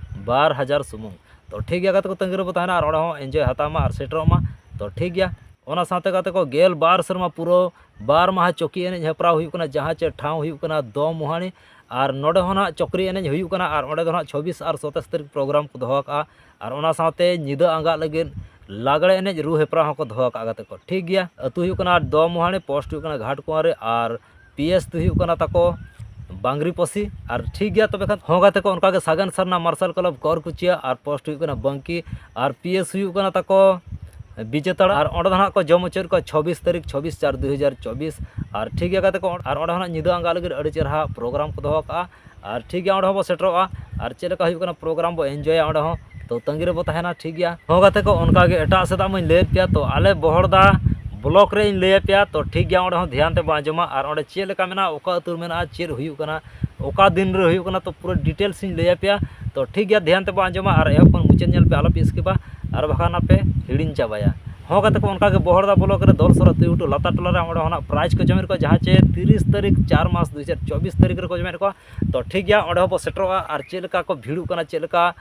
ᱵᱟᱨ ᱦᱟᱡᱟᱨ ᱥᱩᱢᱩᱝ᱾ ᱛᱚ ᱴᱷᱤᱠ ᱜᱮᱭᱟ ᱜᱟᱛᱮ ᱠᱚ, ᱛᱟᱺᱜᱤ ᱨᱮᱵᱚ ᱛᱟᱦᱮᱱᱟ ᱟᱨ ᱚᱸᱰᱮ ᱦᱚᱸ ᱮᱱᱡᱚᱭ ᱦᱟᱛᱟᱣ ᱢᱟ ᱟᱨ ᱥᱮᱴᱮᱨᱚᱜ ᱢᱟ᱾ ᱛᱚ ᱴᱷᱤᱠ ᱜᱮᱭᱟ, ᱚᱱᱟ ᱥᱟᱶᱛᱮ ᱜᱟᱛᱮ ᱠᱚ ᱜᱮᱞ ᱵᱟᱨ ᱥᱮᱨᱢᱟ ᱯᱩᱨᱟᱹᱣ ᱵᱟᱨ ᱢᱟᱦᱟ ᱪᱚᱠᱤ ᱮᱱᱮᱡ ᱦᱮᱯᱨᱟᱣ ᱦᱩᱭᱩᱜ ᱠᱟᱱᱟ, ᱡᱟᱦᱟᱸ ᱪᱮ ᱴᱷᱟᱶ ᱦᱩᱭᱩᱜ ᱠᱟᱱᱟ ᱫᱚᱢᱩᱦᱟᱱᱤ᱾ ᱟᱨ ᱱᱚᱰᱮ ᱦᱚᱸ ᱱᱟᱦᱟᱜ ᱪᱚᱠᱨᱤ ᱮᱱᱮᱡ ᱦᱩᱭᱩᱜ ᱠᱟᱱᱟ ᱟᱨ ᱚᱸᱰᱮ ᱫᱚ ᱱᱟᱦᱟᱜ ᱪᱷᱚᱵᱵᱤᱥ ᱟᱨ ᱥᱚᱛᱟᱭᱤᱥ ᱛᱟᱹᱨᱤᱠᱷ ᱯᱨᱳᱜᱨᱟᱢ ᱠᱚ ᱫᱚᱦᱚ ᱟᱠᱟᱜᱼᱟ᱾ ᱟᱨ ᱚᱱᱟ ᱥᱟᱶᱛᱮ ᱧᱤᱫᱟᱹ ᱟᱸᱜᱟᱜ ᱞᱟᱹᱜᱤᱫ ᱞᱟᱜᱽᱲᱮ ᱮᱱᱮᱡ ᱨᱩ ᱦᱮᱯᱨᱟᱣ ᱦᱚᱸᱠᱚ ᱫᱚᱦᱚ ᱟᱠᱟᱜᱼᱟ ᱜᱟᱛᱮ ᱠᱚ᱾ ᱴᱷᱤᱠ ᱜᱮᱭᱟ, ᱟᱹᱛᱩ ᱦᱩᱭᱩᱜ ᱠᱟᱱᱟ ᱫᱚᱢᱩᱦᱟᱱᱤ, ᱯᱳᱥᱴ ᱦᱩᱭᱩᱜ ᱠᱟᱱᱟ ᱜᱷᱟᱴᱠᱩᱢᱟᱨᱤ, ᱟᱨ ᱯᱤ ᱮᱥ ᱫᱚ ᱦᱩᱭᱩᱜ ᱠᱟᱱᱟ ᱛᱟᱠᱚ ᱵᱟᱝᱨᱤᱯᱚᱥᱤ᱾ ᱟᱨ ᱴᱷᱤᱠ ᱜᱮᱭᱟ, ᱛᱚᱵᱮ ᱠᱷᱟᱱ ᱦᱚᱸ ᱜᱟᱛᱮ ᱠᱚ, ᱚᱱᱠᱟᱜᱮ ᱥᱟᱜᱮᱱ ᱥᱟᱨᱱᱟ ᱢᱟᱨᱥᱟᱞ ᱠᱞᱟᱵᱽ ᱠᱚᱨᱠᱩᱪᱤᱭᱟ, ᱟᱨ ᱯᱳᱥᱴ ᱦᱩᱭᱩᱜ ᱠᱟᱱᱟ ᱵᱟᱝᱠᱤ, ᱟᱨ ᱯᱤ ᱮᱥ ᱦᱩᱭᱩᱜ ᱠᱟᱱᱟ ᱛᱟᱠᱚ ᱵᱤᱡᱮᱛᱟᱲᱟ᱾ ᱟᱨ ᱚᱸᱰᱮ ᱫᱚ ᱱᱟᱦᱟᱜ ᱠᱚ ᱡᱚᱢ ᱦᱚᱪᱚᱭᱮᱫ ᱠᱚᱣᱟ ᱪᱷᱚᱵᱵᱤᱥ ᱛᱟᱹᱨᱤᱠᱷ, ᱪᱷᱚᱵᱵᱤᱥ ᱪᱟᱨ ᱫᱩᱭ ᱦᱟᱡᱟᱨ ᱪᱚᱵᱵᱤᱥ᱾ ᱟᱨ ᱴᱷᱤᱠ ᱜᱮᱭᱟ ᱜᱟᱛᱮ ᱠᱚ, ᱟᱨ ᱚᱸᱰᱮ ᱦᱚᱸ ᱱᱟᱦᱟᱜ ᱧᱤᱫᱟᱹ ᱟᱸᱜᱟ ᱞᱟᱹᱜᱤᱫ ᱟᱹᱰᱤ ᱪᱮᱦᱨᱟ ᱯᱨᱳᱜᱨᱟᱢ ᱠᱚ ᱫᱚᱦᱚ ᱠᱟᱜᱼᱟ᱾ ᱟᱨ ᱴᱷᱤᱠ ᱜᱮᱭᱟ, ᱚᱸᱰᱮ ᱦᱚᱸ ᱵᱚ ᱥᱮᱴᱮᱨᱚᱜᱼᱟ᱾ ᱟᱨ ᱪᱮᱫ ᱞᱮᱠᱟ ᱦᱩᱭᱩᱜ ᱠᱟᱱᱟ ᱯᱨᱳᱜᱨᱟᱢ ᱵᱚ ᱮᱱᱡᱚᱭᱟ ᱚᱸᱰᱮ ᱦᱚᱸ᱾ ᱛᱚ ᱛᱟᱺᱜᱤ ᱨᱮᱵᱚ ᱛᱟᱦᱮᱱᱟ, ᱴᱷᱤᱠ ᱜᱮᱭᱟ᱾ ᱦᱚᱸ ᱜᱟᱛᱮ ᱠᱚ, ᱚᱱᱠᱟ ᱜᱮ ᱮᱴᱟᱜ ᱥᱮᱫᱟᱜ ᱢᱟᱧ ᱞᱟᱹᱭᱟᱫ ᱯᱮᱭᱟ, ᱛᱚ ᱟᱞᱮ ᱵᱚᱦᱚᱲᱫᱟ ᱵᱞᱚᱠ ᱨᱮᱧ ᱞᱟᱹᱭᱟᱫ ᱯᱮᱭᱟ, ᱛᱚ ᱴᱷᱤᱠ ᱜᱮᱭᱟ, ᱚᱸᱰᱮ ᱦᱚᱸ ᱫᱷᱮᱭᱟᱱ ᱛᱮᱵᱚ ᱟᱸᱡᱚᱢᱟ᱾ ᱟᱨ ᱚᱸᱰᱮ ᱪᱮᱫ ᱞᱮᱠᱟ ᱢᱮᱱᱟᱜᱼᱟ, ᱚᱠᱟ ᱟᱹᱛᱩ ᱨᱮ ᱢᱮᱱᱟᱜᱼᱟ, ᱪᱮᱫ ᱦᱩᱭᱩᱜ ᱠᱟᱱᱟ, ᱚᱠᱟ ᱫᱤᱱ ᱨᱮ ᱦᱩᱭᱩᱜ ᱠᱟᱱᱟ, ᱛᱚ ᱯᱩᱨᱟᱹ ᱰᱤᱴᱮᱞᱥ ᱤᱧ ᱞᱟᱹᱭᱟᱫ ᱯᱮᱭᱟ᱾ ᱛᱚ ᱴᱷᱤᱠ ᱜᱮᱭᱟ, ᱫᱷᱮᱭᱟᱱ ᱛᱮᱵᱚ ᱟᱸᱡᱚᱢᱟ ᱟᱨ ᱮᱦᱚᱵ ᱠᱷᱚᱱ ᱢᱩᱪᱟᱹᱫ ᱧᱮᱞ ᱯᱮ, ᱟᱞᱚᱯᱮ ᱥᱠᱤᱯᱟ᱾ ᱟᱨ ᱵᱟᱠᱷᱟᱱ ᱟᱯᱮ ᱦᱤᱲᱤᱧ ᱪᱟᱵᱟᱭᱟ᱾ ᱦᱚᱸ ᱜᱟᱛᱮ ᱠᱚ, ᱚᱱᱠᱟ ᱜᱮ ᱵᱚᱦᱚᱲᱫᱟ ᱵᱞᱚᱠ ᱨᱮ ᱫᱚᱞ ᱥᱚᱨᱟ ᱛᱩᱭᱩᱴᱩ ᱞᱟᱛᱟ ᱴᱚᱞᱟ ᱨᱮ ᱚᱸᱰᱮ ᱦᱚᱸ ᱱᱟᱜ ᱯᱨᱟᱭᱤᱡᱽ ᱠᱚ ᱡᱚᱢᱮᱫ ᱠᱚᱣᱟ, ᱡᱟᱦᱟᱸ ᱪᱮ ᱛᱤᱨᱤᱥ ᱛᱟᱹᱨᱤᱠᱷ ᱪᱟᱨ ᱢᱟᱥ ᱫᱩ ᱦᱟᱡᱟᱨ ᱪᱚᱵᱵᱤᱥ ᱛᱟᱹᱨᱤᱠᱷ ᱨᱮᱠᱚ ᱡᱚᱢᱮᱫ ᱠᱚᱣᱟ᱾ ᱛᱚ ᱴᱷᱤᱠ ᱜᱮᱭᱟ, ᱚᱸᱰᱮ ᱦᱚᱸ ᱵᱚ ᱥᱮᱴᱮᱨᱚᱜᱼᱟ᱾ ᱟᱨ ᱪᱮᱫ ᱞᱮᱠᱟ ᱠᱚ ᱵᱷᱤᱲᱚᱜ ᱠᱟᱱᱟ, ᱪᱮᱫ ᱞᱮᱠᱟ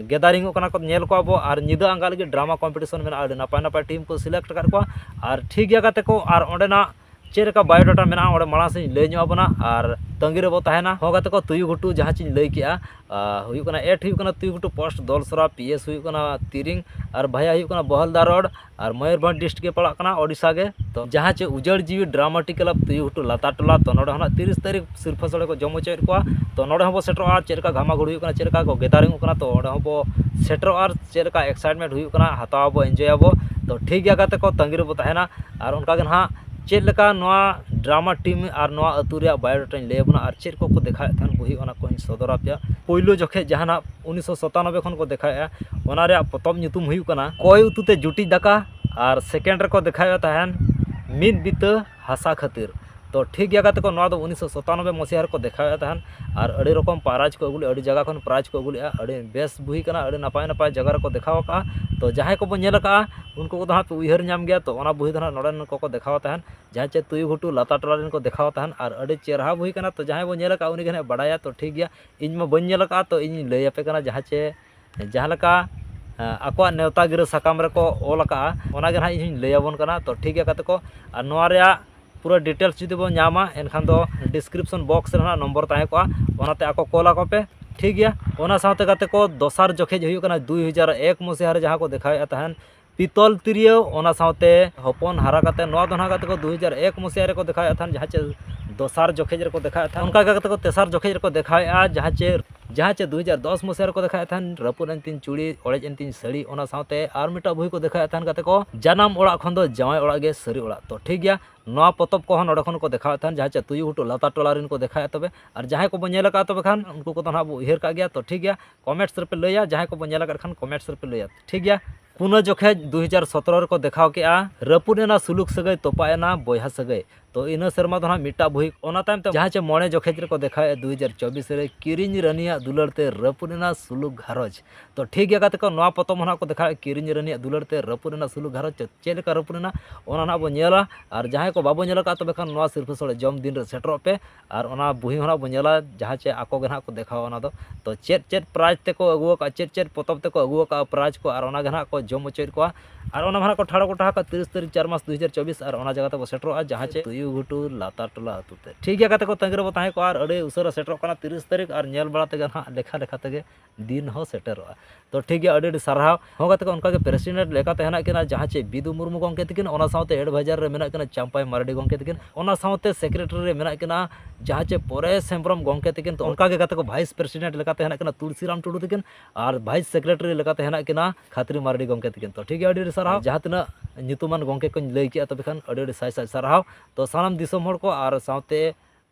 ᱜᱮᱫᱟᱨᱤᱝᱚᱜ ᱠᱟᱱᱟ ᱠᱚ, ᱧᱮᱞ ᱠᱚᱣᱟ ᱵᱚ᱾ ᱟᱨ ᱧᱤᱫᱟᱹ ᱟᱸᱜᱟ ᱞᱟᱹᱜᱤᱫ ᱰᱨᱟᱢᱟ ᱠᱚᱢᱯᱤᱴᱤᱥᱚᱱ ᱢᱮᱱᱟᱜᱼᱟ, ᱟᱹᱰᱤ ᱱᱟᱯᱟᱭ ᱱᱟᱯᱟᱭ ᱴᱤᱢ ᱠᱚ ᱥᱤᱞᱮᱠᱴ ᱟᱠᱟᱫ ᱠᱚᱣᱟ᱾ ᱟᱨ ᱴᱷᱤᱠ ᱜᱮᱭᱟ ᱜᱟᱛᱮ ᱠᱚ, ᱟᱨ ᱚᱸᱰᱮᱱᱟᱜ ᱪᱮᱫ ᱞᱮᱠᱟ ᱵᱟᱭᱳᱰᱟᱴᱟ ᱢᱮᱱᱟᱜᱼᱟ, ᱚᱸᱰᱮ ᱢᱟᱲᱟᱝ ᱥᱮᱫ ᱤᱧ ᱞᱟᱹᱭ ᱧᱚᱜ ᱟᱵᱚᱱᱟ᱾ ᱟᱨ ᱛᱟᱺᱜᱤ ᱨᱮᱵᱚ ᱛᱟᱦᱮᱱᱟ᱾ ᱦᱚᱸ ᱜᱟᱛᱮ ᱠᱚ, ᱛᱩᱭᱩ ᱜᱷᱩᱴᱩ ᱡᱟᱦᱟᱸ ᱪᱮ ᱤᱧ ᱞᱟᱹᱭ ᱠᱮᱜᱼᱟ, ᱟᱨ ᱦᱩᱭᱩᱜ ᱠᱟᱱᱟ ᱮᱴ ᱦᱩᱭᱩᱜ ᱠᱟᱱᱟ ᱛᱩᱭᱩ ᱜᱷᱩᱴᱩ, ᱯᱳᱥᱴ ᱫᱚᱞᱥᱚᱨᱟ, ᱯᱤ ᱮᱥ ᱦᱩᱭᱩᱜ ᱠᱟᱱᱟ ᱛᱤᱨᱤᱝ, ᱟᱨ ᱵᱷᱟᱭᱟ ᱦᱩᱭᱩᱜ ᱠᱟᱱᱟ ᱵᱚᱦᱚᱞᱫᱟ ᱨᱳᱰ, ᱟᱨ ᱢᱚᱭᱩᱨᱵᱷᱚᱸᱡᱽ ᱰᱤᱥᱴᱨᱤᱠᱴ ᱜᱮ ᱯᱟᱲᱟᱜ ᱠᱟᱱᱟ, ᱳᱰᱤᱥᱟ ᱜᱮ᱾ ᱛᱚ ᱡᱟᱦᱟᱸ ᱪᱮ ᱩᱡᱟᱹᱲ ᱡᱤᱣᱤ ᱰᱨᱟᱢᱟ ᱴᱤ ᱠᱞᱟᱵᱽ ᱛᱩᱭᱩ ᱜᱷᱩᱴᱩ ᱞᱟᱛᱟᱨ ᱴᱚᱞᱟ, ᱛᱚ ᱱᱚᱰᱮ ᱦᱚᱸ ᱱᱟᱜ ᱛᱤᱨᱤᱥ ᱛᱟᱹᱨᱤᱠᱷ ᱥᱤᱨᱯᱷᱟᱹ ᱥᱳᱲᱮ ᱠᱚ ᱡᱚᱢ ᱦᱚᱪᱚᱭᱮᱫ ᱠᱚᱣᱟ᱾ ᱛᱚ ᱱᱚᱰᱮ ᱦᱚᱸ ᱵᱚ ᱥᱮᱴᱮᱨᱚᱜᱼᱟ, ᱪᱮᱫ ᱞᱮᱠᱟ ᱜᱷᱟᱢᱟᱜᱷᱩᱲ ᱦᱩᱭᱩᱜ ᱠᱟᱱᱟ, ᱪᱮᱫ ᱞᱮᱠᱟ ᱠᱚ ᱜᱮᱫᱟᱨᱤᱝᱚᱜ ᱠᱟᱱᱟ, ᱛᱚ ᱚᱸᱰᱮ ᱦᱚᱸ ᱵᱚ ᱥᱮᱴᱮᱨᱚᱜᱼᱟ᱾ ᱟᱨ ᱪᱮᱫ ᱞᱮᱠᱟ ᱮᱠᱥᱟᱭᱤᱴᱢᱮᱱᱴ ᱦᱩᱭᱩᱜ ᱠᱟᱱᱟ, ᱦᱟᱛᱟᱣ ᱟᱵᱚ, ᱮᱱᱡᱚᱭ ᱟᱵᱚ᱾ ᱛᱚ ᱴᱷᱤᱠ ᱜᱮᱭᱟ ᱜᱟᱛᱮ ᱠᱚ, ᱛᱟᱺᱜᱤ ᱨᱮᱵᱚ ᱛᱟᱦᱮᱱᱟ᱾ ᱟᱨ ᱚᱱᱠᱟ ᱜᱮ ᱱᱟᱦᱟᱜ ᱪᱮᱫ ᱞᱮᱠᱟ ᱱᱚᱣᱟ ᱰᱨᱟᱢᱟ ᱴᱤᱢ ᱟᱨ ᱱᱚᱣᱟ ᱟᱹᱛᱩ ᱨᱮᱭᱟᱜ ᱵᱟᱭᱳᱰᱟᱴᱟᱧ ᱞᱟᱹᱭ ᱟᱵᱚᱱᱟ, ᱟᱨ ᱪᱮᱫ ᱠᱚᱠᱚ ᱫᱮᱠᱷᱟᱣᱮᱫ ᱛᱟᱦᱮᱱ ᱵᱳᱭ, ᱚᱱᱟ ᱠᱚᱧ ᱥᱚᱫᱚᱨ ᱟᱯᱮᱭᱟ᱾ ᱯᱳᱭᱞᱳ ᱡᱚᱠᱷᱮᱡ ᱡᱟᱦᱟᱱᱟᱜ ᱩᱱᱤᱥᱥᱚ ᱥᱟᱛᱟᱱᱚᱵᱵᱳᱭ ᱠᱷᱚᱱ ᱠᱚ ᱫᱮᱠᱷᱟᱣᱮᱫᱼᱟ, ᱚᱱᱟ ᱨᱮᱭᱟᱜ ᱯᱚᱛᱚᱵ ᱧᱩᱛᱩᱢ ᱦᱩᱭᱩᱜ ᱠᱟᱱᱟ ᱠᱚᱭ ᱩᱛᱩ ᱛᱮ ᱡᱩᱴᱤᱡ ᱫᱟᱠᱟ, ᱟᱨ ᱥᱮᱠᱮᱱᱰ ᱨᱮᱠᱚ ᱫᱮᱠᱷᱟᱣᱮᱫ ᱛᱟᱦᱮᱱ ᱢᱤᱫ ᱵᱤᱛᱟᱹ ᱦᱟᱥᱟ ᱠᱷᱟᱹᱛᱤᱨ᱾ ᱛᱚ ᱴᱷᱤᱠ ᱜᱮᱭᱟ ᱜᱟᱛᱮ ᱠᱚ, ᱱᱚᱣᱟ ᱫᱚ ᱩᱱᱤᱥᱥᱚ ᱥᱟᱛᱟᱱᱚᱵᱵᱳᱭ ᱢᱚᱥᱤᱦᱟ ᱨᱮᱠᱚ ᱫᱮᱠᱷᱟᱣᱮᱫ ᱛᱟᱦᱮᱱ᱾ ᱟᱨ ᱟᱹᱰᱤ ᱨᱚᱠᱚᱢ ᱯᱨᱟᱭᱤᱡᱽ ᱠᱚ ᱟᱹᱜᱩ ᱞᱮᱫᱼᱟ, ᱟᱹᱰᱤ ᱡᱟᱭᱜᱟ ᱠᱷᱚᱱ ᱯᱨᱟᱭᱤᱡᱽ ᱠᱚ ᱟᱹᱜᱩ ᱞᱮᱫᱼᱟ᱾ ᱟᱹᱰᱤ ᱵᱮᱥ ᱵᱩᱦᱤ ᱠᱟᱱᱟ, ᱟᱹᱰᱤ ᱱᱟᱯᱟᱭ ᱱᱟᱯᱟᱭ ᱡᱟᱭᱜᱟ ᱨᱮᱠᱚ ᱫᱮᱠᱷᱟᱣ ᱟᱠᱟᱫᱼᱟ᱾ ᱛᱚ ᱡᱟᱦᱟᱸᱭ ᱠᱚᱵᱚ ᱧᱮᱞ ᱟᱠᱟᱫᱼᱟ, ᱩᱱᱠᱩ ᱠᱚᱫᱚ ᱦᱟᱸᱜ ᱯᱮ ᱩᱭᱦᱟᱹᱨ ᱧᱟᱢ ᱜᱮᱭᱟ᱾ ᱛᱚ ᱚᱱᱟ ᱵᱩᱦᱤ ᱫᱚ ᱦᱟᱸᱜ ᱱᱚᱰᱮᱱ ᱠᱚᱠᱚ ᱫᱮᱠᱷᱟᱣ ᱛᱟᱦᱮᱱ, ᱡᱟᱦᱟᱸ ᱪᱮ ᱛᱩᱭᱩ ᱜᱷᱩᱴᱩ ᱞᱟᱛᱟ ᱴᱚᱞᱟ ᱨᱮᱱ ᱠᱚ ᱫᱮᱠᱷᱟᱣ ᱛᱟᱦᱮᱱ᱾ ᱟᱨ ᱟᱹᱰᱤ ᱪᱮᱦᱨᱟ ᱵᱩᱦᱤ ᱠᱟᱱᱟ᱾ ᱛᱚ ᱡᱟᱦᱟᱸᱭ ᱵᱚ ᱧᱮᱞ ᱟᱠᱟᱫᱼᱟ, ᱩᱱᱤ ᱜᱮ ᱦᱟᱸᱜ ᱵᱟᱰᱟᱭᱟ᱾ ᱛᱚ ᱴᱷᱤᱠ ᱜᱮᱭᱟ, ᱤᱧ ᱢᱟ ᱵᱟᱹᱧ ᱧᱮᱞ ᱟᱠᱟᱫᱼᱟ, ᱛᱚ ᱤᱧᱤᱧ ᱞᱟᱹᱭ ᱟᱯᱮ ᱠᱟᱱᱟ᱾ ᱡᱟᱦᱟᱸ ᱪᱮ ᱡᱟᱦᱟᱸ ᱞᱮᱠᱟ ᱟᱠᱚᱣᱟᱜ ᱱᱮᱣᱛᱟ ᱜᱤᱨᱟᱹ ᱥᱟᱠᱟᱢ ᱨᱮᱠᱚ ᱚᱞ ᱟᱠᱟᱫᱼᱟ, ᱚᱱᱟ ᱜᱮ ᱱᱟᱦᱟᱜ ᱤᱧ ᱦᱚᱧ ᱞᱟᱹᱭ ᱟᱵᱚᱱ ᱠᱟᱱᱟ᱾ ᱛᱚ ᱴᱷᱤᱠ ᱜᱮᱭᱟ ᱜᱟᱛᱮ ᱠᱚ, ᱟᱨ ᱱᱚᱣᱟ ᱨᱮᱭᱟᱜ ᱯᱩᱨᱟᱹ ᱰᱤᱴᱮᱞᱥ ᱡᱩᱫᱤ ᱵᱚᱱ ᱧᱟᱢᱟ, ᱮᱱᱠᱷᱟᱱ ᱫᱚ ᱰᱤᱥᱠᱨᱤᱯᱥᱚᱱ ᱵᱚᱠᱥ ᱨᱮ ᱱᱟᱦᱟᱜ ᱱᱚᱢᱵᱚᱨ ᱛᱟᱦᱮᱸ ᱠᱚᱜᱼᱟ, ᱚᱱᱟᱛᱮ ᱟᱠᱚ ᱠᱚᱞ ᱟᱠᱚ ᱯᱮ᱾ ᱴᱷᱤᱠ ᱜᱮᱭᱟ, ᱚᱱᱟ ᱥᱟᱶᱛᱮ ᱜᱟᱛᱮ ᱠᱚ, ᱫᱚᱥᱟᱨ ᱡᱚᱠᱷᱮᱡ ᱦᱩᱭᱩᱜ ᱠᱟᱱᱟ ᱫᱩᱭ ᱦᱟᱡᱟᱨ ᱮᱠ ᱢᱚᱥᱤᱦᱟ ᱨᱮ ᱡᱟᱦᱟᱸ ᱠᱚ ᱫᱮᱠᱷᱟᱣᱮᱫᱼᱟ ᱛᱟᱦᱮᱱ ᱯᱤᱛᱚᱞ ᱛᱤᱨᱭᱳ, ᱚᱱᱟ ᱥᱟᱶᱛᱮ ᱦᱚᱯᱚᱱ ᱦᱟᱨᱟ ᱠᱟᱛᱮ, ᱱᱚᱣᱟ ᱫᱚ ᱱᱟᱦᱟᱜ ᱜᱟᱛᱮ ᱠᱚ ᱫᱩᱭ ᱦᱟᱡᱟᱨ ᱮᱠ ᱢᱚᱥᱤᱦᱟ ᱨᱮᱠᱚ ᱫᱮᱠᱷᱟᱣᱮᱫ ᱛᱟᱦᱮᱱ, ᱡᱟᱦᱟᱸ ᱪᱮ ᱫᱚᱥᱟᱨ ᱡᱚᱠᱷᱮᱡ ᱨᱮᱠᱚ ᱫᱮᱠᱷᱟᱣᱮᱫ ᱛᱟᱦᱮᱱ᱾ ᱚᱱᱠᱟ ᱜᱮ ᱜᱟᱛᱮ ᱠᱚ ᱛᱮᱥᱟᱨ ᱡᱚᱠᱷᱮᱡ ᱨᱮᱠᱚ ᱫᱮᱠᱷᱟᱣᱮᱫᱼᱟ, ᱡᱟᱦᱟᱸ ᱪᱮ ᱡᱟᱦᱟᱸ ᱪᱮ ᱫᱩᱭ ᱦᱟᱡᱟᱨ ᱫᱚᱥ ᱢᱚᱥᱤᱦᱟ ᱨᱮᱠᱚ ᱫᱮᱠᱷᱟᱣᱮᱫ ᱛᱟᱦᱮᱱ ᱨᱟᱹᱯᱩᱫ ᱮᱱ ᱛᱤᱧ ᱪᱩᱲᱤ, ᱚᱲᱮᱡ ᱮᱱ ᱛᱤᱧ ᱥᱟᱹᱲᱤ᱾ ᱚᱱᱟ ᱥᱟᱶᱛᱮ ᱟᱨ ᱢᱤᱫᱴᱟᱝ ᱵᱩᱦᱤ ᱠᱚ ᱫᱮᱠᱷᱟᱣᱮᱫ ᱛᱟᱦᱮᱱ ᱜᱟᱛᱮ ᱠᱚ, ᱡᱟᱱᱟᱢ ᱚᱲᱟᱜ ᱠᱷᱚᱱ ᱫᱚ ᱡᱟᱶᱟᱭ ᱚᱲᱟᱜ ᱜᱮ ᱥᱟᱹᱨᱤ ᱚᱲᱟᱜ᱾ ᱛᱚ ᱴᱷᱤᱠ ᱜᱮᱭᱟ, ᱱᱚᱣᱟ ᱯᱚᱛᱚᱵ ᱠᱚᱦᱚᱸ ᱱᱚᱰᱮ ᱠᱷᱚᱱ ᱠᱚ ᱫᱮᱠᱷᱟᱣᱮᱫ ᱛᱟᱦᱮᱱ, ᱡᱟᱦᱟᱸ ᱪᱮ ᱛᱩᱭᱩ ᱜᱷᱩᱴᱩ ᱞᱟᱛᱟᱨ ᱴᱚᱞᱟ ᱨᱮᱱ ᱠᱚ ᱫᱮᱠᱷᱟᱣᱮᱫ᱾ ᱛᱚᱵᱮ ᱟᱨ ᱡᱟᱦᱟᱸᱭ ᱠᱚᱵᱚᱱ ᱧᱮᱞ ᱟᱠᱟᱫ, ᱛᱚᱵᱮ ᱠᱷᱟᱱ ᱩᱱᱠᱩ ᱠᱚᱫᱚ ᱱᱟᱦᱟᱜ ᱵᱚ ᱩᱭᱦᱟᱹᱨ ᱠᱟᱜ ᱜᱮᱭᱟ᱾ ᱛᱚ ᱴᱷᱤᱠ ᱜᱮᱭᱟ, ᱠᱚᱢᱮᱱᱴᱥ ᱨᱮᱯᱮ ᱞᱟᱹᱭᱟ, ᱡᱟᱦᱟᱸᱭ ᱠᱚᱵᱚᱱ ᱧᱮᱞ ᱟᱠᱟᱫ ᱠᱷᱟᱱ ᱠᱚᱢᱮᱱᱴᱥ ᱨᱮᱯᱮ ᱞᱟᱹᱭᱟ᱾ ᱴᱷᱤᱠ ᱜᱮᱭᱟ, ᱯᱩᱱᱟᱹ ᱡᱚᱠᱷᱮᱡ ᱫᱩ ᱦᱟᱡᱟᱨ ᱥᱚᱛᱨᱚ ᱨᱮᱠᱚ ᱫᱮᱠᱷᱟᱣ ᱠᱮᱜᱼᱟ, ᱨᱟᱹᱯᱩᱫ ᱮᱱᱟ ᱥᱩᱞᱩᱠ ᱥᱟᱹᱜᱟᱹᱭ, ᱛᱚᱯᱟᱜ ᱮᱱᱟ ᱵᱚᱭᱦᱟ ᱥᱟᱹᱜᱟᱹᱭ᱾ ᱛᱚ ᱤᱱᱟᱹ ᱥᱮᱨᱢᱟ ᱫᱚ ᱱᱟᱦᱟᱜ ᱢᱤᱫᱴᱟᱜ ᱵᱩᱦᱤ᱾ ᱚᱱᱟ ᱛᱟᱭᱚᱢ ᱛᱮ ᱡᱟᱦᱟᱸ ᱪᱮ ᱢᱚᱬᱮ ᱡᱚᱠᱷᱮᱡ ᱨᱮᱠᱚ ᱫᱮᱠᱷᱟᱣᱮᱫᱼᱟ ᱫᱩ ᱦᱟᱡᱟᱨ ᱪᱚᱵᱵᱤᱥ ᱨᱮ, ᱠᱤᱨᱤᱧ ᱨᱟᱹᱱᱤᱭᱟᱜ ᱫᱩᱞᱟᱹᱲ ᱛᱮ ᱨᱟᱹᱯᱩᱫ ᱮᱱᱟ ᱥᱩᱞᱩᱠ ᱜᱷᱟᱨᱚᱸᱡᱽ᱾ ᱛᱚ ᱴᱷᱤᱠ ᱜᱮᱭᱟ ᱜᱟᱛᱮ ᱠᱚ, ᱱᱚᱣᱟ ᱯᱚᱛᱚᱵ ᱦᱚᱸ ᱱᱟᱦᱟᱜ ᱠᱚ ᱫᱮᱠᱷᱟᱣᱮᱫᱼᱟ, ᱠᱤᱨᱤᱧ ᱨᱟᱹᱱᱤᱭᱟᱜ ᱫᱩᱞᱟᱹᱲ ᱛᱮ ᱨᱟᱹᱯᱩᱫ ᱮᱱᱟ ᱥᱩᱞᱩᱠ ᱜᱷᱟᱨᱚᱸᱡᱽ᱾ ᱪᱮᱫ ᱞᱮᱠᱟ ᱨᱟᱹᱯᱩᱫ ᱮᱱᱟ, ᱚᱱᱟ ᱱᱟᱦᱟᱜ ᱵᱚᱱ ᱧᱮᱞᱟ᱾ ᱟᱨ ᱡᱟᱦᱟᱸᱭ ᱠᱚ ᱵᱟᱵᱚ ᱧᱮᱞ ᱟᱠᱟᱫ, ᱛᱚᱵᱮ ᱠᱷᱟᱱ ᱱᱚᱣᱟ ᱥᱤᱨᱯᱷᱟᱹ ᱥᱚᱲᱮ ᱡᱚᱢ ᱫᱤᱱ ᱨᱮ ᱥᱮᱴᱮᱨᱚᱜ ᱯᱮ᱾ ᱟᱨ ᱚᱱᱟ ᱵᱩᱦᱤ ᱦᱚᱸ ᱱᱟᱦᱟᱜ ᱵᱚᱱ ᱧᱮᱞᱟ, ᱡᱟᱦᱟᱸ ᱪᱮ ᱟᱠᱚ ᱜᱮ ᱱᱟᱦᱟᱜ ᱠᱚ ᱫᱮᱠᱷᱟᱣᱟ ᱚᱱᱟ ᱫᱚ᱾ ᱛᱚ ᱪᱮᱫ ᱪᱮᱫ ᱯᱨᱟᱭᱤᱡᱽ ᱛᱮᱠᱚ ᱟᱹᱜᱩ ᱟᱠᱟᱫᱼᱟ, ᱪᱮᱫ ᱪᱮᱫ ᱯᱚᱛᱚᱵ ᱛᱮᱠᱚ ᱟᱹᱜᱩ ᱟᱠᱟᱫᱼᱟ ᱯᱨᱟᱭᱤᱡᱽ ᱠᱚ, ᱟᱨ ᱚᱱᱟ ᱜᱮ ᱱᱟᱦᱟᱜ ᱠᱚ ᱡᱚᱢ ᱚᱪᱚᱭᱮᱫ ᱠᱚᱣᱟ᱾ ᱟᱨ ᱚᱱᱟ ᱢᱟ ᱱᱟᱦᱟᱜ ᱠᱚ ᱴᱷᱟᱲᱚ ᱜᱚᱴᱟ ᱟᱠᱟᱫ ᱛᱤᱨᱤᱥ ᱛᱟᱹᱨᱤᱠᱷ ᱪᱟᱨ ᱢᱟᱥ ᱫᱩ ᱦᱟᱡᱟᱨ ᱪᱚᱵᱵᱤᱥ, ᱟᱨ ᱚᱱᱟ ᱡᱟᱭᱜᱟ ᱛᱮᱵᱚ ᱥᱮᱴᱮᱨᱚᱜᱼᱟ, ᱡᱟᱦᱟᱸ ᱪᱮ ᱛᱩᱭᱩ ᱜᱷᱩᱴᱩ ᱞᱟᱛᱟᱨ ᱴᱚᱞᱟ ᱟᱹᱛᱩ ᱛᱮ᱾ ᱴᱷᱤᱠ ᱜᱮᱭᱟ ᱜᱟᱛᱮ ᱠᱚ, ᱛᱟᱺᱜᱤ ᱨᱮᱵᱚ ᱛᱟᱦᱮᱸ ᱠᱚᱜᱼᱟ᱾ ᱟᱨ ᱟᱹᱰᱤ ᱩᱥᱟᱹᱨᱟ ᱥᱮᱴᱮᱨᱚᱜ ᱠᱟᱱᱟ ᱛᱤᱨᱤᱥ ᱛᱟᱹᱨᱤᱠᱷ, ᱟᱨ ᱧᱮᱞ ᱵᱟᱲᱟ ᱛᱮᱜᱮ ᱱᱟᱦᱟᱜ ᱞᱮᱠᱷᱟ ᱞᱮᱠᱷᱟ ᱛᱮᱜᱮ ᱫᱤᱱ ᱦᱚᱸ ᱥᱮᱴᱮᱨᱚᱜᱼᱟ᱾ ᱛᱚ ᱴᱷᱤᱠ ᱜᱮᱭᱟ, ᱟᱹᱰᱤ ᱟᱹᱰᱤ ᱥᱟᱨᱦᱟᱣ᱾ ᱦᱚᱸ ᱜᱟᱛᱮ ᱠᱚ, ᱚᱱᱠᱟᱜᱮ ᱯᱨᱮᱥᱤᱰᱮᱱᱴ ᱞᱮᱠᱟᱛᱮ ᱦᱮᱱᱟᱜ ᱠᱤᱱᱟ ᱡᱟᱦᱟᱸ ᱪᱮ ᱵᱤᱫᱩ ᱢᱩᱨᱢᱩ ᱜᱚᱢᱠᱮ ᱛᱟᱹᱠᱤᱱ, ᱚᱱᱟ ᱥᱟᱶᱛᱮ ᱮᱰᱵᱷᱟᱭᱡᱟᱨ ᱨᱮ ᱢᱮᱱᱟᱜ ᱠᱤᱱᱟ ᱪᱟᱢᱯᱟᱭ ᱢᱟᱨᱰᱤ ᱜᱚᱢᱠᱮ ᱛᱟᱹᱠᱤᱱ, ᱚᱱᱟ ᱥᱟᱶᱛᱮ ᱥᱮᱠᱨᱮᱴᱟᱨᱤ ᱨᱮ ᱢᱮᱱᱟᱜ ᱠᱤᱱᱟ ᱡᱟᱦᱟᱸ ᱪᱮ ᱯᱚᱨᱮᱥ ᱦᱮᱢᱵᱨᱚᱢ ᱜᱚᱢᱠᱮ ᱛᱟᱹᱠᱤᱱ᱾ ᱛᱚ ᱚᱱᱠᱟᱜᱮ ᱜᱟᱛᱮ ᱠᱚ, ᱵᱷᱟᱭᱤᱥ ᱯᱨᱮᱥᱤᱰᱮᱱᱴ ᱞᱮᱠᱟᱛᱮ ᱦᱮᱱᱟᱜ ᱠᱤᱱᱟ ᱛᱩᱞᱥᱤᱨᱟᱢ ᱴᱩᱰᱩ ᱛᱟᱹᱠᱤᱱ, ᱟᱨ ᱵᱷᱟᱭᱤᱥ ᱥᱮᱠᱨᱮᱴᱟᱨᱤ ᱞᱮᱠᱟᱛᱮ ᱦᱮᱱᱟᱜ ᱠᱤᱱᱟ ᱠᱷᱟᱛᱨᱤ ᱢᱟᱨᱰᱤ ᱜᱚᱢᱠᱮ ᱛᱟᱹᱠᱤᱱ᱾ ᱛᱚ ᱴᱷᱤᱠ ᱜᱮᱭᱟ, ᱟᱹᱰᱤ ᱟᱹᱰᱤ ᱥᱟᱨᱦᱟᱣ᱾ ᱡᱟᱦᱟᱸ ᱛᱤᱱᱟᱹᱜ ᱧᱩᱛᱩᱢᱟᱱ ᱜᱚᱢᱠᱮ ᱠᱚᱧ ᱞᱟᱹᱭ ᱠᱮᱜᱼᱟ, ᱛᱚᱵᱮ ᱠᱷᱟᱱ ᱟᱹᱰᱤ ᱟᱹᱰᱤ ᱥᱟᱭ ᱥᱟᱭ ᱥᱟᱨᱦᱟᱣ᱾ ᱛᱚ ᱥᱟᱱᱟᱢ ᱫᱤᱥᱚᱢ ᱦᱚᱲ ᱠᱚ ᱟᱨ ᱥᱟᱶᱛᱮ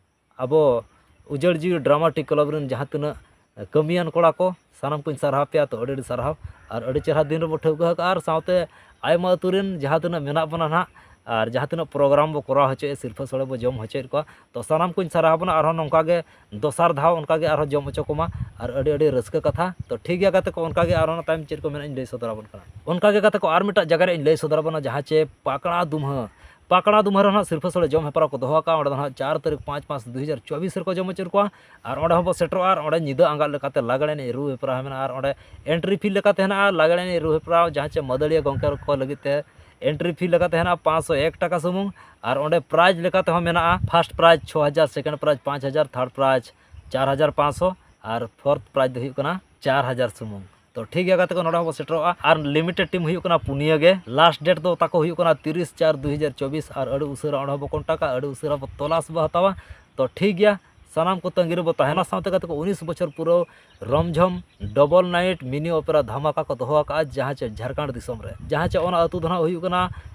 ᱟᱵᱚ ᱩᱡᱟᱹᱲ ᱡᱤᱣᱤ ᱰᱨᱟᱢᱟ ᱴᱤ ᱠᱞᱟᱵᱽ ᱨᱮᱱ ᱡᱟᱦᱟᱸ ᱛᱤᱱᱟᱹᱜ ᱠᱟᱹᱢᱤᱭᱟᱱ ᱠᱚᱲᱟ ᱠᱚ, ᱥᱟᱱᱟᱢ ᱠᱚᱧ ᱥᱟᱨᱦᱟᱣ ᱯᱮᱭᱟ᱾ ᱛᱚ ᱟᱹᱰᱤ ᱟᱹᱰᱤ ᱥᱟᱨᱦᱟᱣ, ᱟᱨ ᱟᱹᱰᱤ ᱪᱮᱦᱨᱟ ᱫᱤᱱ ᱨᱮᱵᱚ ᱴᱷᱟᱹᱣᱠᱟᱹ ᱟᱠᱟᱫᱼᱟ᱾ ᱟᱨ ᱥᱟᱶᱛᱮ ᱟᱭᱢᱟ ᱟᱹᱛᱩ ᱨᱮᱱ ᱡᱟᱦᱟᱸ ᱛᱤᱱᱟᱹᱜ ᱢᱮᱱᱟᱜ ᱵᱚᱱᱟ ᱱᱟᱦᱟᱜ, ᱟᱨ ᱡᱟᱦᱟᱸ ᱛᱤᱱᱟᱹᱜ ᱯᱨᱳᱜᱨᱟᱢ ᱵᱚ ᱠᱚᱨᱟᱣ ᱦᱚᱪᱚᱭᱮᱫ, ᱥᱤᱨᱯᱷᱟᱹ ᱥᱳᱲᱮ ᱵᱚ ᱡᱚᱢ ᱦᱚᱪᱚᱭᱮᱫ ᱠᱚᱣᱟ, ᱛᱚ ᱥᱟᱱᱟᱢ ᱠᱚᱧ ᱥᱟᱨᱦᱟᱣ ᱵᱚᱱᱟ᱾ ᱟᱨᱦᱚᱸ ᱱᱚᱝᱠᱟ ᱜᱮ ᱫᱚᱥᱟᱨ ᱫᱷᱟᱣ ᱚᱱᱠᱟ ᱜᱮ ᱟᱨᱦᱚᱸ ᱡᱚᱢ ᱦᱚᱪᱚ ᱠᱚᱢᱟ᱾ ᱟᱨ ᱟᱹᱰᱤ ᱟᱹᱰᱤ ᱨᱟᱹᱥᱠᱟᱹ ᱠᱟᱛᱷᱟ᱾ ᱛᱚ ᱴᱷᱤᱠ ᱜᱮᱭᱟ ᱜᱟᱛᱮ ᱠᱚ, ᱚᱱᱠᱟ ᱜᱮ ᱟᱨᱦᱚᱸ ᱚᱱᱟ ᱛᱟᱭᱚᱢ ᱪᱮᱫ ᱠᱚ ᱢᱮᱱᱟᱜᱼᱟ ᱤᱧ ᱞᱟᱹᱭ ᱥᱚᱫᱚᱨ ᱟᱵᱚᱱ ᱠᱟᱱᱟ᱾ ᱚᱱᱠᱟ ᱜᱮ ᱜᱟᱛᱮ ᱠᱚ ᱟᱨ ᱢᱤᱫᱴᱟᱝ ᱡᱟᱭᱜᱟ ᱨᱮ ᱤᱧ ᱞᱟᱹᱭ ᱥᱚᱫᱚᱨ ᱟᱵᱚᱱᱟ, ᱡᱟᱦᱟᱸ ᱪᱮ ᱯᱟᱠᱲᱟ ᱫᱩᱢᱦᱟᱹ, ᱯᱟᱠᱲᱟ ᱫᱩᱢᱦᱟᱹ ᱨᱮ ᱱᱟᱦᱟᱜ ᱥᱤᱨᱯᱷᱟᱹ ᱥᱳᱲᱮ ᱡᱚᱢ ᱦᱮᱯᱨᱟᱣ ᱠᱚ ᱫᱚᱦᱚ ᱟᱠᱟᱫᱼᱟ᱾ ᱚᱸᱰᱮ ᱫᱚ ᱱᱟᱦᱟᱜ ᱪᱟᱨ ᱛᱟᱹᱨᱤᱠᱷ ᱯᱟᱸᱪ ᱢᱟᱥ ᱫᱩ ᱦᱟᱡᱟᱨ ᱪᱚᱵᱵᱤᱥ ᱨᱮᱠᱚ ᱡᱚᱢ ᱦᱚᱪᱚᱭᱮᱫ ᱠᱚᱣᱟ᱾ ᱟᱨ ᱚᱸᱰᱮ ᱦᱚᱸᱵᱚ ᱥᱮᱴᱮᱨᱚᱜᱼᱟ᱾ ᱟᱨ ᱚᱸᱰᱮ ᱧᱤᱫᱟᱹ ᱟᱸᱜᱟᱜ ᱞᱮᱠᱟᱛᱮ ᱞᱟᱜᱽᱲᱮ ᱮᱱᱮᱡ ᱨᱩ ᱦᱮᱯᱨᱟᱣ ᱢᱮᱱᱟᱜᱼᱟ᱾ ᱟᱨ ᱚᱸᱰᱮ ᱮᱱᱴᱨᱤ ᱯᱷᱤ ᱞᱮᱠᱟᱛᱮ ᱦᱮᱱᱟᱜᱼᱟ ᱞᱟᱜᱽᱲᱮ ᱮᱱᱮᱡ ᱨᱩ ᱦᱮᱯᱨᱟᱣ, ᱡᱟᱦᱟᱸ ᱪᱮ ᱢᱟᱹᱫᱟᱹᱲᱤᱭᱟᱹ ᱜᱚᱢᱠᱮ ᱠᱚ ᱞᱟᱹᱜᱤᱫ ᱛᱮ ᱮᱱᱴᱨᱤ ᱯᱷᱤ ᱞᱮᱠᱟᱛᱮ ᱦᱮᱱᱟᱜᱼᱟ ᱯᱟᱸᱪᱥᱚ ᱮᱠ ᱴᱟᱠᱟ ᱥᱩᱢᱩᱝ᱾ ᱟᱨ ᱚᱸᱰᱮ ᱯᱨᱟᱭᱤᱡᱽ ᱞᱮᱠᱟᱛᱮ ᱦᱚᱸ ᱢᱮᱱᱟᱜᱼᱟ, ᱯᱷᱟᱨᱥᱴ ᱯᱨᱟᱭᱤᱡᱽ ᱪᱷᱚ ᱦᱟᱡᱟᱨ, ᱥᱮᱠᱮᱱᱰ ᱯᱨᱟᱭᱤᱡᱽ ᱯᱟᱸᱪ ᱦᱟᱡᱟᱨ, ᱛᱷᱟᱨᱰ ᱯᱨᱟᱭᱤᱡᱽ ᱪᱟᱨ ᱦᱟᱡᱟᱨ ᱯᱟᱸᱪᱥᱚ ᱟᱨ ᱯᱷᱳᱨᱛᱷ ᱯᱨᱟᱭᱤᱡᱽ ᱫᱚ ᱦᱩᱭᱩᱜ ᱠᱟᱱᱟ ᱪᱟᱨ ᱦᱟᱡᱟᱨ ᱥᱩᱢᱩᱝ᱾ ᱛᱚ ᱴᱷᱤᱠ ᱜᱮᱭᱟ ᱜᱟᱛᱮ ᱠᱚ, ᱱᱚᱰᱮ ᱦᱚᱸᱵᱚ ᱥᱮᱴᱮᱨᱚᱜᱼᱟ᱾ ᱟᱨ ᱞᱤᱢᱤᱴᱮᱰ ᱴᱤᱢ ᱦᱩᱭᱩᱜ ᱠᱟᱱᱟ ᱯᱩᱱᱭᱟᱹ ᱜᱮ᱾ ᱞᱟᱥᱴ ᱰᱮᱴ ᱫᱚ ᱛᱟᱠᱚ ᱦᱩᱭᱩᱜ ᱠᱟᱱᱟ ᱛᱤᱨᱤᱥ ᱪᱟᱨ ᱫᱩ ᱦᱟᱡᱟᱨ ᱪᱚᱵᱵᱤᱥ᱾ ᱟᱨ ᱟᱹᱰᱤ ᱩᱥᱟᱹᱨᱟ ᱚᱸᱰᱮ ᱦᱚᱸᱵᱚ ᱠᱚᱱᱴᱟᱠᱟ, ᱟᱹᱰᱤ ᱩᱥᱟᱹᱨᱟ ᱵᱚ ᱛᱚᱞᱟᱥ ᱵᱚ ᱦᱟᱛᱟᱣᱟ᱾ ᱛᱚ ᱴᱷᱤᱠ ᱜᱮᱭᱟ, ᱥᱟᱱᱟᱢ ᱠᱚ ᱛᱟᱺᱜᱤ ᱨᱮᱵᱚ ᱛᱟᱦᱮᱱᱟ᱾ ᱥᱟᱶᱛᱮ ᱜᱟᱛᱮ ᱠᱚ ᱩᱱᱤᱥ ᱵᱚᱪᱷᱚᱨ ᱯᱩᱨᱟᱹᱣ ᱨᱚᱢᱡᱷᱚᱢ ᱰᱚᱵᱚᱞ ᱱᱟᱭᱤᱴ ᱢᱤᱱᱤ ᱚᱯᱮᱨᱟ ᱫᱷᱟᱢᱟᱠᱟ ᱠᱚ ᱫᱚᱦᱚ ᱟᱠᱟᱫᱼᱟ, ᱡᱟᱦᱟᱸ ᱪᱮ ᱡᱷᱟᱲᱠᱷᱚᱸᱰ ᱫᱤᱥᱚᱢ ᱨᱮ, ᱡᱟᱦᱟᱸ ᱪᱮ ᱚᱱᱟ ᱟᱹᱛᱩ ᱫᱚ ᱱᱟᱦᱟᱜ ᱦᱩᱭᱩᱜ ᱠᱟᱱᱟ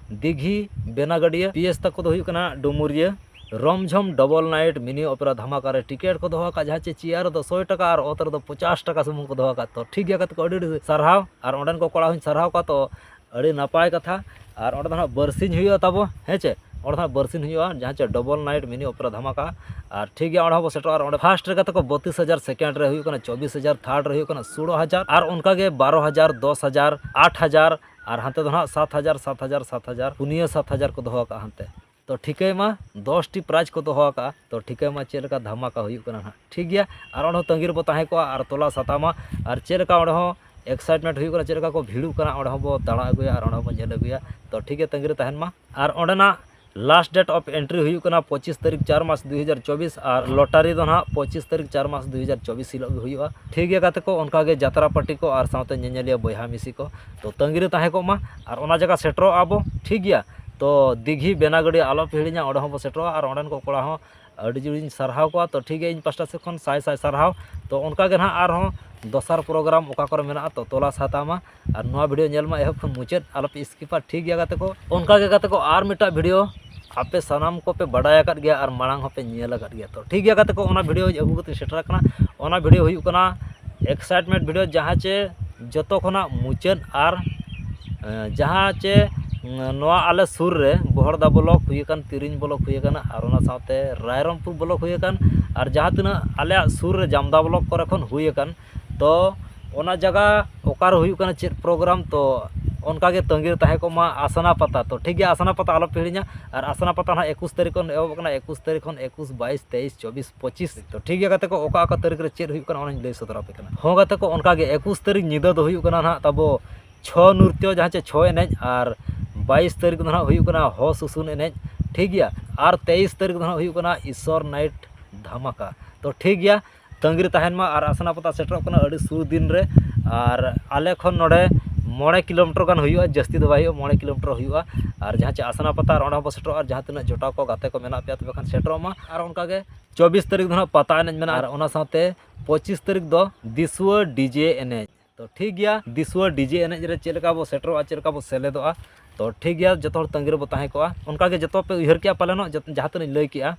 ᱫᱤᱜᱷᱤ ᱵᱮᱱᱟᱜᱟᱹᱰᱤᱭᱟᱹ, ᱯᱤ ᱮᱥ ᱛᱟᱠᱚ ᱫᱚ ᱦᱩᱭᱩᱜ ᱠᱟᱱᱟ ᱰᱩᱢᱩᱨᱤᱭᱟᱹ᱾ ᱨᱚᱢᱡᱷᱚᱢ ᱰᱚᱵᱚᱞ ᱱᱟᱭᱤᱴ ᱢᱤᱱᱤ ᱚᱯᱮᱨᱟ ᱫᱷᱟᱢᱟᱠᱟ ᱨᱮ ᱴᱤᱠᱤᱴ ᱠᱚ ᱫᱚᱦᱚ ᱟᱠᱟᱫᱼᱟ, ᱡᱟᱦᱟᱸ ᱪᱮ ᱪᱮᱭᱟᱨ ᱨᱮᱫᱚ ᱥᱚᱭ ᱴᱟᱠᱟ ᱟᱨ ᱚᱛ ᱨᱮᱫᱚ ᱯᱚᱪᱟᱥ ᱴᱟᱠᱟ ᱥᱩᱢᱩᱝ ᱠᱚ ᱫᱚᱦᱚ ᱟᱠᱟᱫᱼᱟ᱾ ᱛᱚ ᱴᱷᱤᱠ ᱜᱮᱭᱟ ᱜᱟᱛᱮ ᱠᱚ, ᱟᱹᱰᱤ ᱟᱹᱰᱤ ᱥᱟᱨᱦᱟᱣ᱾ ᱟᱨ ᱚᱸᱰᱮᱱ ᱠᱚ ᱠᱚᱲᱟ ᱦᱚᱸᱧ ᱥᱟᱨᱦᱟᱣ ᱠᱚᱣᱟ᱾ ᱛᱚ ᱟᱹᱰᱤ ᱱᱟᱯᱟᱭ ᱠᱟᱛᱷᱟ᱾ ᱟᱨ ᱚᱸᱰᱮ ᱫᱚ ᱱᱟᱦᱟᱜ ᱵᱟᱨᱥᱤᱧ ᱦᱩᱭᱩᱜᱼᱟ ᱛᱟᱵᱚ, ᱦᱮᱸ ᱪᱮ? ᱚᱸᱰᱮ ᱫᱚ ᱱᱟᱦᱟᱜ ᱵᱟᱨᱥᱤᱧ ᱦᱩᱭᱩᱜᱼᱟ, ᱡᱟᱦᱟᱸ ᱪᱮ ᱰᱚᱵᱚᱞ ᱱᱟᱭᱤᱴ ᱢᱤᱱᱤ ᱚᱯᱮᱨᱟ ᱫᱷᱟᱢᱟᱠᱟ᱾ ᱟᱨ ᱴᱷᱤᱠ ᱜᱮᱭᱟ, ᱚᱸᱰᱮ ᱦᱚᱸᱵᱚ ᱥᱮᱴᱮᱨᱚᱜᱼᱟ᱾ ᱟᱨ ᱚᱸᱰᱮ ᱯᱷᱟᱥᱴ ᱨᱮ ᱜᱟᱛᱮ ᱠᱚ ᱵᱚᱛᱤᱥ ᱦᱟᱡᱟᱨ, ᱥᱮᱠᱮᱱᱰ ᱨᱮ ᱦᱩᱭᱩᱜ ᱠᱟᱱᱟ ᱪᱚᱵᱵᱤᱥ ᱦᱟᱡᱟᱨ, ᱛᱷᱟᱨᱰ ᱨᱮ ᱦᱩᱭᱩᱜ ᱠᱟᱱᱟ ᱥᱳᱞᱳ ᱦᱟᱡᱟᱨ, ᱟᱨ ᱚᱱᱠᱟ ᱜᱮ ᱵᱟᱨᱚ ᱦᱟᱡᱟᱨ, ᱫᱚᱥ ᱦᱟᱡᱟᱨ, ᱟᱴ ᱦᱟᱡᱟᱨ, ᱟᱨ ᱦᱟᱱᱛᱮ ᱫᱚ ᱱᱟᱦᱟᱜ ᱥᱟᱛ ᱦᱟᱡᱟᱨ, ᱥᱟᱛ ᱦᱟᱡᱟᱨ, ᱥᱟᱛ ᱦᱟᱡᱟᱨ, ᱯᱩᱱᱭᱟᱹ ᱥᱟᱛ ᱦᱟᱡᱟᱨ ᱠᱚ ᱫᱚᱦᱚ ᱟᱠᱟᱫᱼᱟ ᱦᱟᱱᱛᱮ᱾ ᱛᱚ ᱴᱷᱤᱠᱟᱹᱭ ᱢᱟ, ᱫᱚᱥ ᱴᱤ ᱯᱨᱟᱭᱤᱡᱽ ᱠᱚ ᱫᱚᱦᱚ ᱟᱠᱟᱫᱼᱟ᱾ ᱛᱚ ᱴᱷᱤᱠᱟᱹᱭ ᱢᱟ ᱪᱮᱫ ᱞᱮᱠᱟ ᱫᱷᱟᱢᱟᱠᱟ ᱦᱩᱭᱩᱜ ᱠᱟᱱᱟ ᱱᱟᱦᱟᱜ᱾ ᱴᱷᱤᱠ ᱜᱮᱭᱟ, ᱟᱨ ᱚᱸᱰᱮ ᱦᱚᱸ ᱛᱟᱺᱜᱤ ᱨᱮᱵᱚ ᱛᱟᱦᱮᱸ ᱠᱚᱜᱼᱟ ᱟᱨ ᱛᱚᱞᱟᱥ ᱦᱟᱛᱟᱣ ᱢᱟ᱾ ᱟᱨ ᱪᱮᱫ ᱞᱮᱠᱟ ᱚᱸᱰᱮ ᱦᱚᱸ ᱮᱠᱥᱟᱭᱤᱴᱢᱮᱱᱴ ᱦᱩᱭᱩᱜ ᱠᱟᱱᱟ, ᱪᱮᱫ ᱞᱮᱠᱟ ᱠᱚ ᱵᱷᱤᱲᱚᱜ ᱠᱟᱱᱟ, ᱚᱸᱰᱮ ᱦᱚᱸᱵᱚ ᱫᱟᱬᱟ ᱟᱹᱜᱩᱭᱟ ᱟᱨ ᱚᱸᱰᱮ ᱦᱚᱸᱵᱚ ᱧᱮᱞ ᱟᱹᱜᱩᱭᱟ᱾ ᱛᱚ ᱴᱷᱤᱠ ᱜᱮᱭᱟ, ᱛᱟᱺᱜᱤ ᱨᱮ ᱛᱟᱦᱮᱱ ᱢᱟ᱾ ᱟᱨ ᱚᱸᱰᱮᱱᱟᱜ ᱞᱟᱥᱴ ᱰᱮᱴ ᱚᱯᱷ ᱮᱱᱴᱨᱤ ᱦᱩᱭᱩᱜ ᱠᱟᱱᱟ ᱯᱚᱸᱪᱤᱥ ᱛᱟᱹᱨᱤᱠᱷ ᱪᱟᱨ ᱢᱟᱥ ᱫᱩ ᱦᱟᱡᱟᱨ ᱪᱚᱵᱵᱤᱥ, ᱟᱨ ᱞᱚᱴᱟᱨᱤ ᱫᱚ ᱱᱟᱦᱟᱜ ᱯᱚᱸᱪᱤᱥ ᱛᱟᱹᱨᱤᱠᱷ ᱪᱟᱨ ᱢᱟᱥ ᱫᱩ ᱦᱟᱡᱟᱨ ᱪᱚᱵᱵᱤᱥ ᱦᱤᱞᱳᱜ ᱜᱮ ᱦᱩᱭᱩᱜᱼᱟ᱾ ᱴᱷᱤᱠ ᱜᱮᱭᱟ ᱜᱟᱛᱮ ᱠᱚ, ᱚᱱᱠᱟ ᱜᱮ ᱡᱟᱛᱨᱟ ᱯᱟᱨᱴᱤ ᱠᱚ ᱟᱨ ᱥᱟᱶᱛᱮ ᱧᱮᱧᱮᱞᱤᱭᱟᱹ ᱵᱚᱭᱦᱟ ᱢᱤᱥᱤ ᱠᱚ, ᱛᱚ ᱛᱟᱺᱜᱤ ᱨᱮ ᱛᱟᱦᱮᱸ ᱠᱚᱜ ᱢᱟ᱾ ᱟᱨ ᱚᱱᱟ ᱡᱟᱭᱜᱟ ᱥᱮᱴᱮᱨᱚᱜ ᱟᱵᱚ, ᱴᱷᱤᱠ ᱜᱮᱭᱟ᱾ ᱛᱚ ᱫᱤᱜᱷᱤ ᱵᱮᱱᱟᱜᱟᱹᱰᱤ ᱟᱞᱚ ᱯᱮ ᱦᱤᱲᱤᱧᱟ, ᱚᱸᱰᱮ ᱦᱚᱸᱵᱚ ᱥᱮᱴᱮᱨᱚᱜᱼᱟ᱾ ᱟᱨ ᱚᱸᱰᱮᱱ ᱠᱚ ᱠᱚᱲᱟ ᱦᱚᱸ ᱟᱹᱰᱤ ᱡᱳᱨᱤᱧ ᱥᱟᱨᱦᱟᱣ ᱠᱚᱣᱟ᱾ ᱛᱚ ᱴᱷᱤᱠ ᱜᱮᱭᱟ, ᱤᱧ ᱯᱟᱥᱴᱟ ᱥᱮᱫ ᱠᱷᱚᱱ ᱥᱟᱭ ᱥᱟᱭ ᱥᱟᱨᱦᱟᱣ᱾ ᱛᱚ ᱚᱱᱠᱟ ᱜᱮ ᱱᱟᱦᱟᱜ ᱟᱨᱦᱚᱸ ᱫᱚᱥᱟᱨ ᱯᱨᱳᱜᱨᱟᱢ ᱚᱠᱟ ᱠᱚᱨᱮ ᱢᱮᱱᱟᱜᱼᱟ, ᱛᱚ ᱛᱚᱞᱟᱥ ᱦᱟᱛᱟᱣ ᱢᱟ᱾ ᱟᱨ ᱱᱚᱣᱟ ᱵᱷᱤᱰᱤᱭᱳ ᱧᱮᱞ ᱢᱟ ᱮᱦᱚᱵ ᱠᱷᱚᱱ ᱢᱩᱪᱟᱹᱫ, ᱟᱞᱚᱯᱮ ᱥᱠᱤᱯᱟ, ᱴᱷᱤᱠ ᱜᱮᱭᱟ ᱜᱟᱛᱮ ᱠᱚ? ᱚᱱᱠᱟ ᱜᱮ ᱜᱟᱛᱮ ᱠᱚ, ᱟᱨ ᱢᱤᱫᱴᱟᱜ ᱵᱷᱤᱰᱤᱭᱳ ᱟᱯᱮ ᱥᱟᱱᱟᱢ ᱠᱚᱯᱮ ᱵᱟᱰᱟᱭ ᱟᱠᱟᱫ ᱜᱮᱭᱟ ᱟᱨ ᱢᱟᱲᱟᱝ ᱦᱚᱸᱯᱮ ᱧᱮᱞ ᱟᱠᱟᱫ ᱜᱮᱭᱟ᱾ ᱛᱚ ᱴᱷᱤᱠ ᱜᱮᱭᱟ ᱜᱟᱛᱮ ᱠᱚ, ᱚᱱᱟ ᱵᱷᱤᱰᱤᱭᱳ ᱟᱹᱜᱩ ᱠᱟᱛᱮᱧ ᱥᱮᱴᱮᱨ ᱟᱠᱟᱱᱟ᱾ ᱚᱱᱟ ᱵᱷᱤᱰᱤᱭᱳ ᱦᱩᱭᱩᱜ ᱠᱟᱱᱟ ᱮᱠᱥᱟᱭᱤᱴᱢᱮᱱᱴ ᱵᱷᱤᱰᱤᱭᱳ, ᱡᱟᱦᱟᱸ ᱪᱮ ᱡᱚᱛᱚ ᱠᱷᱚᱱᱟᱜ ᱢᱩᱪᱟᱹᱫ ᱟᱨ, ᱮᱸ, ᱡᱟᱦᱟᱸ ᱪᱮ ᱱᱚᱣᱟ ᱟᱞᱮ ᱥᱩᱨ ᱨᱮ ᱵᱚᱦᱚᱲᱫᱟ ᱵᱞᱚᱠ ᱦᱩᱭ ᱟᱠᱟᱱ, ᱛᱤᱨᱤᱧ ᱵᱞᱚᱠ ᱦᱩᱭ ᱟᱠᱟᱱ, ᱟᱨ ᱚᱱᱟ ᱥᱟᱶᱛᱮ ᱨᱟᱭᱨᱚᱝᱯᱩᱨ ᱵᱞᱚᱠ ᱦᱩᱭ ᱟᱠᱟᱱ, ᱟᱨ ᱡᱟᱦᱟᱸ ᱛᱤᱱᱟᱹᱜ ᱟᱞᱮᱭᱟᱜ ᱥᱩᱨ ᱨᱮ ᱡᱟᱢᱫᱟ ᱵᱞᱚᱠ ᱠᱚᱨᱮ ᱠᱷᱚᱱ ᱦᱩᱭ ᱟᱠᱟᱱ, ᱛᱚ ᱚᱱᱟ ᱡᱟᱭᱜᱟ ᱚᱠᱟᱨᱮ ᱦᱩᱭᱩᱜ ᱠᱟᱱᱟ ᱪᱮᱫ ᱯᱨᱳᱜᱨᱟᱢ, ᱛᱚ ᱚᱱᱠᱟᱜᱮ ᱛᱟᱺᱜᱤ ᱨᱮ ᱛᱟᱦᱮᱸ ᱠᱚᱜ ᱢᱟ ᱟᱥᱱᱟ ᱯᱟᱛᱟ᱾ ᱛᱚ ᱴᱷᱤᱠ ᱜᱮᱭᱟ, ᱟᱥᱱᱟ ᱯᱟᱛᱟ ᱟᱞᱚᱯᱮ ᱦᱤᱲᱤᱧᱟ᱾ ᱟᱨ ᱟᱥᱱᱟ ᱯᱟᱛᱟ ᱱᱟᱦᱟᱜ ᱮᱠᱩᱥ ᱛᱟᱹᱨᱤᱠᱷ ᱠᱷᱚᱱ ᱮᱦᱚᱵᱚᱜ ᱠᱟᱱᱟ, ᱮᱠᱩᱥ ᱛᱟᱹᱨᱤᱠᱷ ᱠᱷᱚᱱ ᱮᱠᱩᱥ, ᱵᱟᱭᱤᱥ, ᱛᱮᱭᱤᱥ, ᱪᱚᱵᱵᱤᱥ, ᱯᱚᱸᱪᱤᱥ᱾ ᱛᱚ ᱴᱷᱤᱠ ᱜᱮᱭᱟ ᱜᱟᱛᱮ ᱠᱚ, ᱚᱠᱟ ᱚᱠᱟ ᱛᱟᱹᱨᱤᱠᱷ ᱨᱮ ᱪᱮᱫ ᱦᱩᱭᱩᱜ ᱠᱟᱱᱟ ᱚᱱᱟᱧ ᱞᱟᱹᱭ ᱥᱚᱫᱚᱨ ᱟᱯᱮ ᱠᱟᱱᱟ᱾ ᱦᱚᱸ ᱜᱟᱛᱮ ᱠᱚ, ᱚᱱᱠᱟᱜᱮ ᱮᱠᱩᱥ ᱛᱟᱹᱨᱤᱠᱷ ᱧᱤᱫᱟᱹ ᱫᱚ ᱦᱩᱭᱩᱜ ᱠᱟᱱᱟ ᱱᱟᱦᱟᱜ ᱛᱟᱵᱚ ᱪᱷᱚ ᱱᱨᱤᱛᱭᱚ, ᱡᱟᱦᱟᱸ ᱪᱮ ᱪᱷᱚ ᱮᱱᱮᱡ, ᱟᱨ ᱵᱟᱭᱤᱥ ᱛᱟᱹᱨᱤᱠᱷ ᱫᱚ ᱱᱟᱦᱟᱜ ᱦᱩᱭᱩᱜ ᱠᱟᱱᱟ ᱦᱚ ᱥᱩᱥᱩᱱ ᱮᱱᱮᱡ, ᱴᱷᱤᱠ ᱜᱮᱭᱟ᱾ ᱟᱨ ᱛᱮᱭᱤᱥ ᱛᱟᱹᱨᱤᱠᱷ ᱫᱚ ᱱᱟᱦᱟᱜ ᱦᱩᱭᱩᱜ ᱠᱟᱱᱟ ᱤᱥᱚᱨ ᱱᱟᱭᱤᱴ ᱫᱷᱟᱢᱟᱠᱟ᱾ ᱛᱚ ᱴᱷᱤᱠ ᱜᱮᱭᱟ, ᱛᱟᱺᱜᱤ ᱨᱮ ᱛᱟᱦᱮᱱ ᱢᱟ᱾ ᱟᱨ ᱟᱥᱱᱟ ᱯᱟᱛᱟ ᱥᱮᱴᱮᱨᱚᱜ ᱠᱟᱱᱟ ᱟᱹᱰᱤ ᱥᱩᱨ ᱫᱤᱱ ᱨᱮ, ᱟᱨ ᱟᱞᱮ ᱠᱷᱚᱱ ᱱᱚᱰᱮ ᱢᱚᱬᱮ ᱠᱤᱞᱳᱢᱤᱴᱟᱨ ᱜᱟᱱ ᱦᱩᱭᱩᱜᱼᱟ, ᱡᱟᱹᱥᱛᱤ ᱫᱚ ᱵᱟᱭ ᱦᱩᱭᱩᱜᱼᱟ, ᱢᱚᱬᱮ ᱠᱤᱞᱳᱢᱤᱴᱟᱨ ᱦᱩᱭᱩᱜᱼᱟ᱾ ᱟᱨ ᱡᱟᱦᱟᱸ ᱪᱮ ᱟᱥᱱᱟ ᱯᱟᱛᱟ, ᱟᱨ ᱚᱸᱰᱮ ᱦᱚᱸᱵᱚ ᱥᱮᱴᱮᱨᱚᱜᱼᱟ᱾ ᱟᱨ ᱡᱟᱦᱟᱸ ᱛᱤᱱᱟᱹᱜ ᱡᱚᱴᱟᱣ ᱠᱚ, ᱜᱟᱛᱮ ᱠᱚ ᱢᱮᱱᱟᱜ ᱯᱮᱭᱟ, ᱛᱚᱵᱮ ᱠᱷᱟᱱ ᱥᱮᱴᱮᱨᱚᱜ ᱢᱟ᱾ ᱟᱨ ᱚᱱᱠᱟᱜᱮ ᱪᱚᱵᱵᱤᱥ ᱛᱟᱹᱨᱤᱠᱷ ᱫᱚ ᱱᱟᱦᱟᱜ ᱯᱟᱛᱟ ᱮᱱᱮᱡ ᱢᱮᱱᱟᱜᱼᱟ, ᱟᱨ ᱚᱱᱟ ᱥᱟᱶᱛᱮ ᱯᱚᱸᱪᱤᱥ ᱛᱟᱹᱨᱤᱠᱷ ᱫᱚ ᱫᱤᱥᱩᱣᱟᱹ ᱰᱤᱡᱮ ᱮᱱᱮᱡ᱾ ᱛᱚ ᱴᱷᱤᱠ ᱜᱮᱭᱟ, ᱫᱤᱥᱩᱣᱟᱹ ᱰᱤᱡᱮ ᱮᱱᱮᱡ ᱨᱮ ᱪᱮᱫ ᱞᱮᱠᱟ ᱵᱚ ᱥᱮᱴᱮᱨᱚᱜᱼᱟ, ᱪᱮᱫ ᱞᱮᱠᱟ ᱵᱚ ᱥᱮᱞᱮᱫᱚᱜᱼᱟ, ᱛᱚ ᱴᱷᱤᱠ ᱜᱮᱭᱟ, ᱡᱚᱛᱚ ᱦᱚᱲ ᱛᱟᱺᱜᱤ ᱨᱮᱵᱚ ᱛᱟᱦᱮᱸ ᱠᱚᱜᱼᱟ᱾ ᱚᱱᱠᱟᱜᱮ ᱡᱚᱛᱚ ᱯᱮ ᱩᱭᱦᱟᱹᱨ ᱠᱮᱜᱼᱟ ᱯᱟᱞᱮᱱᱚᱜ, ᱡᱚᱛ-, ᱡᱟᱦᱟᱸ ᱛᱤᱱᱟᱹᱜ ᱤᱧ ᱞᱟᱹᱭ ᱠᱮᱜᱼᱟ,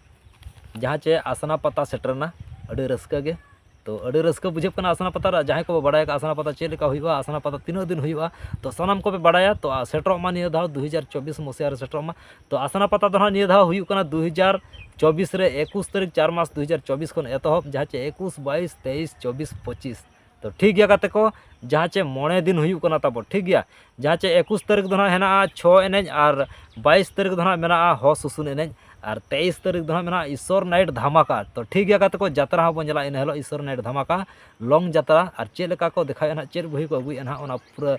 ᱡᱟᱦᱟᱸ ᱪᱮ ᱟᱥᱱᱟ ᱯᱟᱛᱟ ᱥᱮᱴᱮᱨᱮᱱᱟ, ᱟᱹᱰᱤ ᱨᱟᱹᱥᱠᱟᱹ ᱜᱮ᱾ ᱛᱚ ᱟᱹᱰᱤ ᱨᱟᱹᱥᱠᱟᱹ ᱵᱩᱡᱷᱟᱹᱜ ᱠᱟᱱᱟ ᱟᱥᱱᱟ ᱯᱟᱛᱟ ᱨᱮ᱾ ᱡᱟᱦᱟᱸᱭ ᱠᱚᱵᱚ ᱵᱟᱲᱟᱭ ᱟᱠᱟᱫ ᱟᱥᱱᱟ ᱯᱟᱛᱟ ᱪᱮᱫ ᱞᱮᱠᱟ ᱦᱩᱭᱩᱜᱼᱟ, ᱟᱥᱱᱟ ᱯᱟᱛᱟ ᱛᱤᱱᱟᱹᱜ ᱫᱤᱱ ᱦᱩᱭᱩᱜᱼᱟ, ᱛᱚ ᱥᱟᱱᱟᱢ ᱠᱚᱯᱮ ᱵᱟᱲᱟᱭᱟ᱾ ᱛᱚ ᱥᱮᱴᱮᱨᱚᱜ ᱢᱟ ᱱᱤᱭᱟᱹ ᱫᱷᱟᱣ ᱫᱩ ᱦᱟᱡᱟᱨ ᱪᱚᱵᱵᱤᱥ ᱢᱚᱥᱤᱦᱟ ᱨᱮ ᱥᱮᱴᱮᱨᱚᱜ ᱢᱟ᱾ ᱛᱚ ᱟᱥᱱᱟ ᱯᱟᱛᱟ ᱫᱚ ᱱᱟᱦᱟᱜ ᱱᱤᱭᱟᱹ ᱫᱷᱟᱣ ᱦᱩᱭᱩᱜ ᱠᱟᱱᱟ ᱫᱩ ᱦᱟᱡᱟᱨ ᱪᱚᱵᱵᱤᱥ ᱨᱮ ᱮᱠᱩᱥ ᱛᱟᱹᱨᱤᱠᱷ ᱪᱟᱨ ᱢᱟᱥ ᱫᱩ ᱦᱟᱡᱟᱨ ᱪᱚᱵᱵᱤᱥ ᱠᱷᱚᱱ ᱮᱛᱚᱦᱚᱵ, ᱡᱟᱦᱟᱸ ᱪᱮ ᱮᱠᱩᱥ, ᱵᱟᱭᱤᱥ, ᱛᱮᱭᱤᱥ, ᱪᱚᱵᱵᱤᱥ, ᱯᱚᱸᱪᱤᱥ᱾ ᱛᱚ ᱴᱷᱤᱠ ᱜᱮᱭᱟ ᱜᱟᱛᱮ ᱠᱚ, ᱡᱟᱦᱟᱸ ᱪᱮ ᱢᱚᱬᱮ ᱫᱤᱱ ᱦᱩᱭᱩᱜ ᱠᱟᱱᱟ ᱛᱟᱵᱚ, ᱴᱷᱤᱠ ᱜᱮᱭᱟ᱾ ᱡᱟᱦᱟᱸ ᱪᱮ ᱮᱠᱩᱥ ᱛᱟᱹᱨᱤᱠᱷ ᱫᱚ ᱱᱟᱦᱟᱜ ᱦᱮᱱᱟᱜᱼᱟ ᱪᱷᱚ ᱮᱱᱮᱡ, ᱟᱨ ᱵᱟᱭᱤᱥ ᱛᱟᱹᱨᱤᱠᱷ ᱫᱚ ᱱᱟᱦᱟᱜ ᱢᱮᱱᱟᱜᱼᱟ ᱦᱚ ᱥᱩᱥᱩᱱ ᱮᱱᱮᱡ, ᱟᱨ ᱛᱮᱭᱤᱥ ᱛᱟᱹᱨᱤᱠᱷ ᱫᱚ ᱱᱟᱦᱟᱜ ᱢᱮᱱᱟᱜᱼᱟ ᱤᱥᱚᱨ ᱱᱟᱭᱤᱴ ᱫᱷᱟᱢᱟᱠᱟ᱾ ᱛᱚ ᱴᱷᱤᱠ ᱜᱮᱭᱟ ᱜᱟᱛᱮ ᱠᱚ, ᱡᱟᱛᱨᱟ ᱦᱚᱸᱵᱚᱱ ᱧᱮᱞᱟ ᱤᱱᱟᱹ ᱦᱤᱞᱳᱜ, ᱤᱥᱚᱨ ᱱᱟᱭᱤᱴ ᱫᱷᱟᱢᱟᱠᱟ, ᱞᱚᱝ ᱡᱟᱛᱨᱟ, ᱟᱨ ᱪᱮᱫ ᱞᱮᱠᱟ ᱠᱚ ᱫᱮᱠᱷᱟᱣᱮᱫᱼᱟ ᱱᱟᱦᱟᱜ, ᱪᱮᱫ ᱵᱩᱦᱤ ᱠᱚ ᱟᱹᱜᱩᱭᱮᱫᱼᱟ ᱱᱟᱦᱟᱜ, ᱚᱱᱟ ᱯᱩᱨᱟᱹ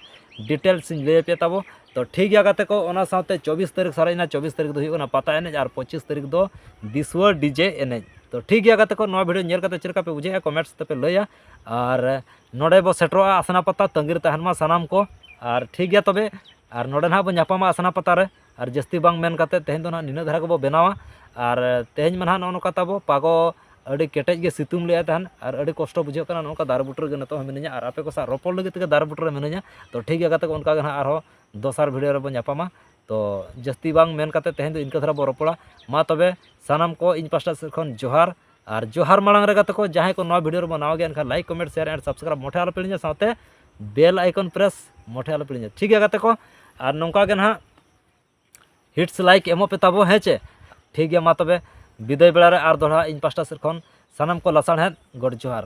ᱰᱤᱴᱮᱞᱥ ᱤᱧ ᱞᱟᱹᱭ ᱟᱯᱮᱭᱟ ᱛᱟᱵᱚ᱾ ᱛᱚ ᱴᱷᱤᱠ ᱜᱮᱭᱟ ᱜᱟᱛᱮ ᱠᱚ, ᱚᱱᱟ ᱥᱟᱶᱛᱮ ᱪᱚᱵᱵᱤᱥ ᱛᱟᱹᱨᱤᱠᱷ ᱥᱟᱨᱮᱡ ᱮᱱᱟ, ᱪᱚᱵᱵᱤᱥ ᱛᱟᱹᱨᱤᱠᱷ ᱫᱚ ᱦᱩᱭᱩᱜ ᱠᱟᱱᱟ ᱯᱟᱛᱟ ᱮᱱᱮᱡ, ᱟᱨ ᱯᱚᱸᱪᱤᱥ ᱛᱟᱹᱨᱤᱠᱷ ᱫᱚ ᱫᱤᱥᱩᱣᱟᱹ ᱰᱤᱡᱮ ᱮᱱᱮᱡ᱾ ᱛᱚ ᱴᱷᱤᱠ ᱜᱮᱭᱟ ᱜᱟᱛᱮ ᱠᱚ, ᱱᱚᱣᱟ ᱵᱷᱤᱰᱤᱭᱳ ᱧᱮᱞ ᱠᱟᱛᱮ ᱪᱮᱫ ᱞᱮᱠᱟ ᱯᱮ ᱵᱩᱡᱷᱟᱹᱣᱮᱫᱼᱟ, ᱠᱚᱢᱮᱱᱴᱥ ᱛᱮᱯᱮ ᱞᱟᱹᱭᱟ᱾ ᱟᱨ ᱱᱚᱰᱮ ᱵᱚ ᱥᱮᱴᱮᱨᱚᱜᱼᱟ ᱟᱥᱱᱟ ᱯᱟᱛᱟ, ᱛᱟᱺᱜᱤ ᱨᱮ ᱛᱟᱦᱮᱱ ᱢᱟ ᱥᱟᱱᱟᱢ ᱠᱚ᱾ ᱟᱨ ᱴᱷᱤᱠ ᱜᱮᱭᱟ ᱛᱚᱵᱮ, ᱟᱨ ᱱᱚᱰᱮ ᱱᱟᱦᱟᱜ ᱵᱚ ᱧᱟᱯᱟᱢᱟ ᱟᱥᱱᱟ ᱯᱟᱛᱟ ᱨᱮ᱾ ᱟᱨ ᱡᱟᱹᱥᱛᱤ ᱵᱟᱝ ᱢᱮᱱ ᱠᱟᱛᱮ ᱛᱮᱦᱮᱧ ᱫᱚ ᱱᱟᱦᱟᱜ ᱱᱤᱱᱟᱹᱜ ᱫᱷᱟᱨᱟ ᱜᱮᱵᱚ ᱵᱮᱱᱟᱣᱟ᱾ ᱟᱨ ᱛᱮᱦᱮᱧ ᱢᱟ ᱱᱟᱦᱟᱜ ᱱᱚᱜᱼᱚ ᱱᱚᱝᱠᱟ ᱛᱟᱵᱚ ᱯᱟᱜᱚ, ᱟᱹᱰᱤ ᱠᱮᱴᱮᱡ ᱜᱮ ᱥᱤᱛᱩᱝ ᱞᱮᱫᱼᱟᱭ ᱛᱟᱦᱮᱱ, ᱟᱨ ᱟᱹᱰᱤ ᱠᱚᱥᱴᱚ ᱵᱩᱡᱷᱟᱹᱜ ᱠᱟᱱᱟ᱾ ᱱᱚᱜᱼᱚ ᱱᱚᱝᱠᱟ ᱫᱟᱨᱮ ᱵᱩᱴᱟᱹ ᱨᱮᱜᱮ ᱱᱤᱛᱚᱜ ᱦᱚᱸ ᱢᱤᱱᱟᱹᱧᱟ, ᱟᱨ ᱟᱯᱮ ᱠᱚ ᱥᱟᱶ ᱨᱚᱯᱚᱲ ᱞᱟᱹᱜᱤᱫ ᱛᱮᱜᱮ ᱫᱟᱨᱮ ᱵᱩᱴᱟᱹ ᱨᱮ ᱢᱤᱱᱟᱹᱧᱟ᱾ ᱛᱚ ᱴᱷᱤᱠ ᱜᱮᱭᱟ ᱜᱟᱛᱮ ᱠᱚ, ᱚᱱᱠᱟ ᱜᱮ ᱱᱟᱦᱟᱜ ᱟᱨᱦᱚᱸ ᱫᱚᱥᱟᱨ ᱵᱷᱤᱰᱤᱭᱳ ᱨᱮᱵᱚᱱ ᱧᱟᱯᱟᱢᱟ᱾ ᱛᱚ ᱡᱟᱹᱥᱛᱤ ᱵᱟᱝ ᱢᱮᱱ ᱠᱟᱛᱮ ᱛᱮᱦᱮᱧ ᱫᱚ ᱤᱱᱠᱟᱹ ᱫᱷᱟᱨᱟ ᱵᱚ ᱨᱚᱯᱚᱲᱟ᱾ ᱢᱟ ᱛᱚᱵᱮ ᱥᱟᱱᱟᱢ ᱠᱚ ᱤᱧ ᱯᱟᱥᱴᱟ ᱥᱮᱫ ᱠᱷᱚᱱ ᱡᱚᱦᱟᱨ᱾ ᱟᱨ ᱡᱚᱦᱟᱨ ᱢᱟᱲᱟᱝ ᱨᱮ ᱜᱟᱛᱮ ᱠᱚ, ᱡᱟᱦᱟᱸᱭ ᱠᱚ ᱱᱚᱣᱟ ᱵᱷᱤᱰᱤᱭᱳ ᱨᱮᱵᱚᱱ ᱱᱟᱣᱟ ᱜᱮᱭᱟ, ᱮᱱᱠᱷᱟᱱ like, comment, share and subscribe ᱢᱚᱴᱷᱮ ᱟᱞᱚᱯᱮ ᱦᱤᱲᱤᱧᱟ, ᱥᱟᱶᱛᱮ bell icon press ᱢᱚᱴᱷᱮ ᱟᱞᱚᱯᱮ ᱦᱤᱲᱤᱧᱟ᱾ ᱴᱷᱤᱠ ᱜᱮᱭᱟ ᱜᱟᱛᱮ ᱠᱚ, ᱟᱨ ᱱᱚᱝᱠᱟ ᱜᱮ ᱱᱟᱦᱟᱜ hits like ᱮᱢᱚᱜ ᱯᱮ ᱛᱟᱵᱚ, ᱦᱮᱸ ᱪᱮ? ᱴᱷᱤᱠ ᱜᱮᱭᱟ, ᱢᱟ ᱛᱚᱵᱮ ᱵᱤᱫᱟᱹᱭ ᱵᱮᱲᱟ ᱨᱮ ᱟᱨ ᱫᱚᱦᱲᱟ ᱤᱧ ᱯᱟᱥᱴᱟ ᱥᱮᱫ ᱠᱷᱚᱱ ᱥᱟᱱᱟᱢ ᱠᱚ ᱞᱟᱥᱟᱲᱦᱮᱫ ᱜᱚᱰ ᱡᱚᱦᱟᱨ᱾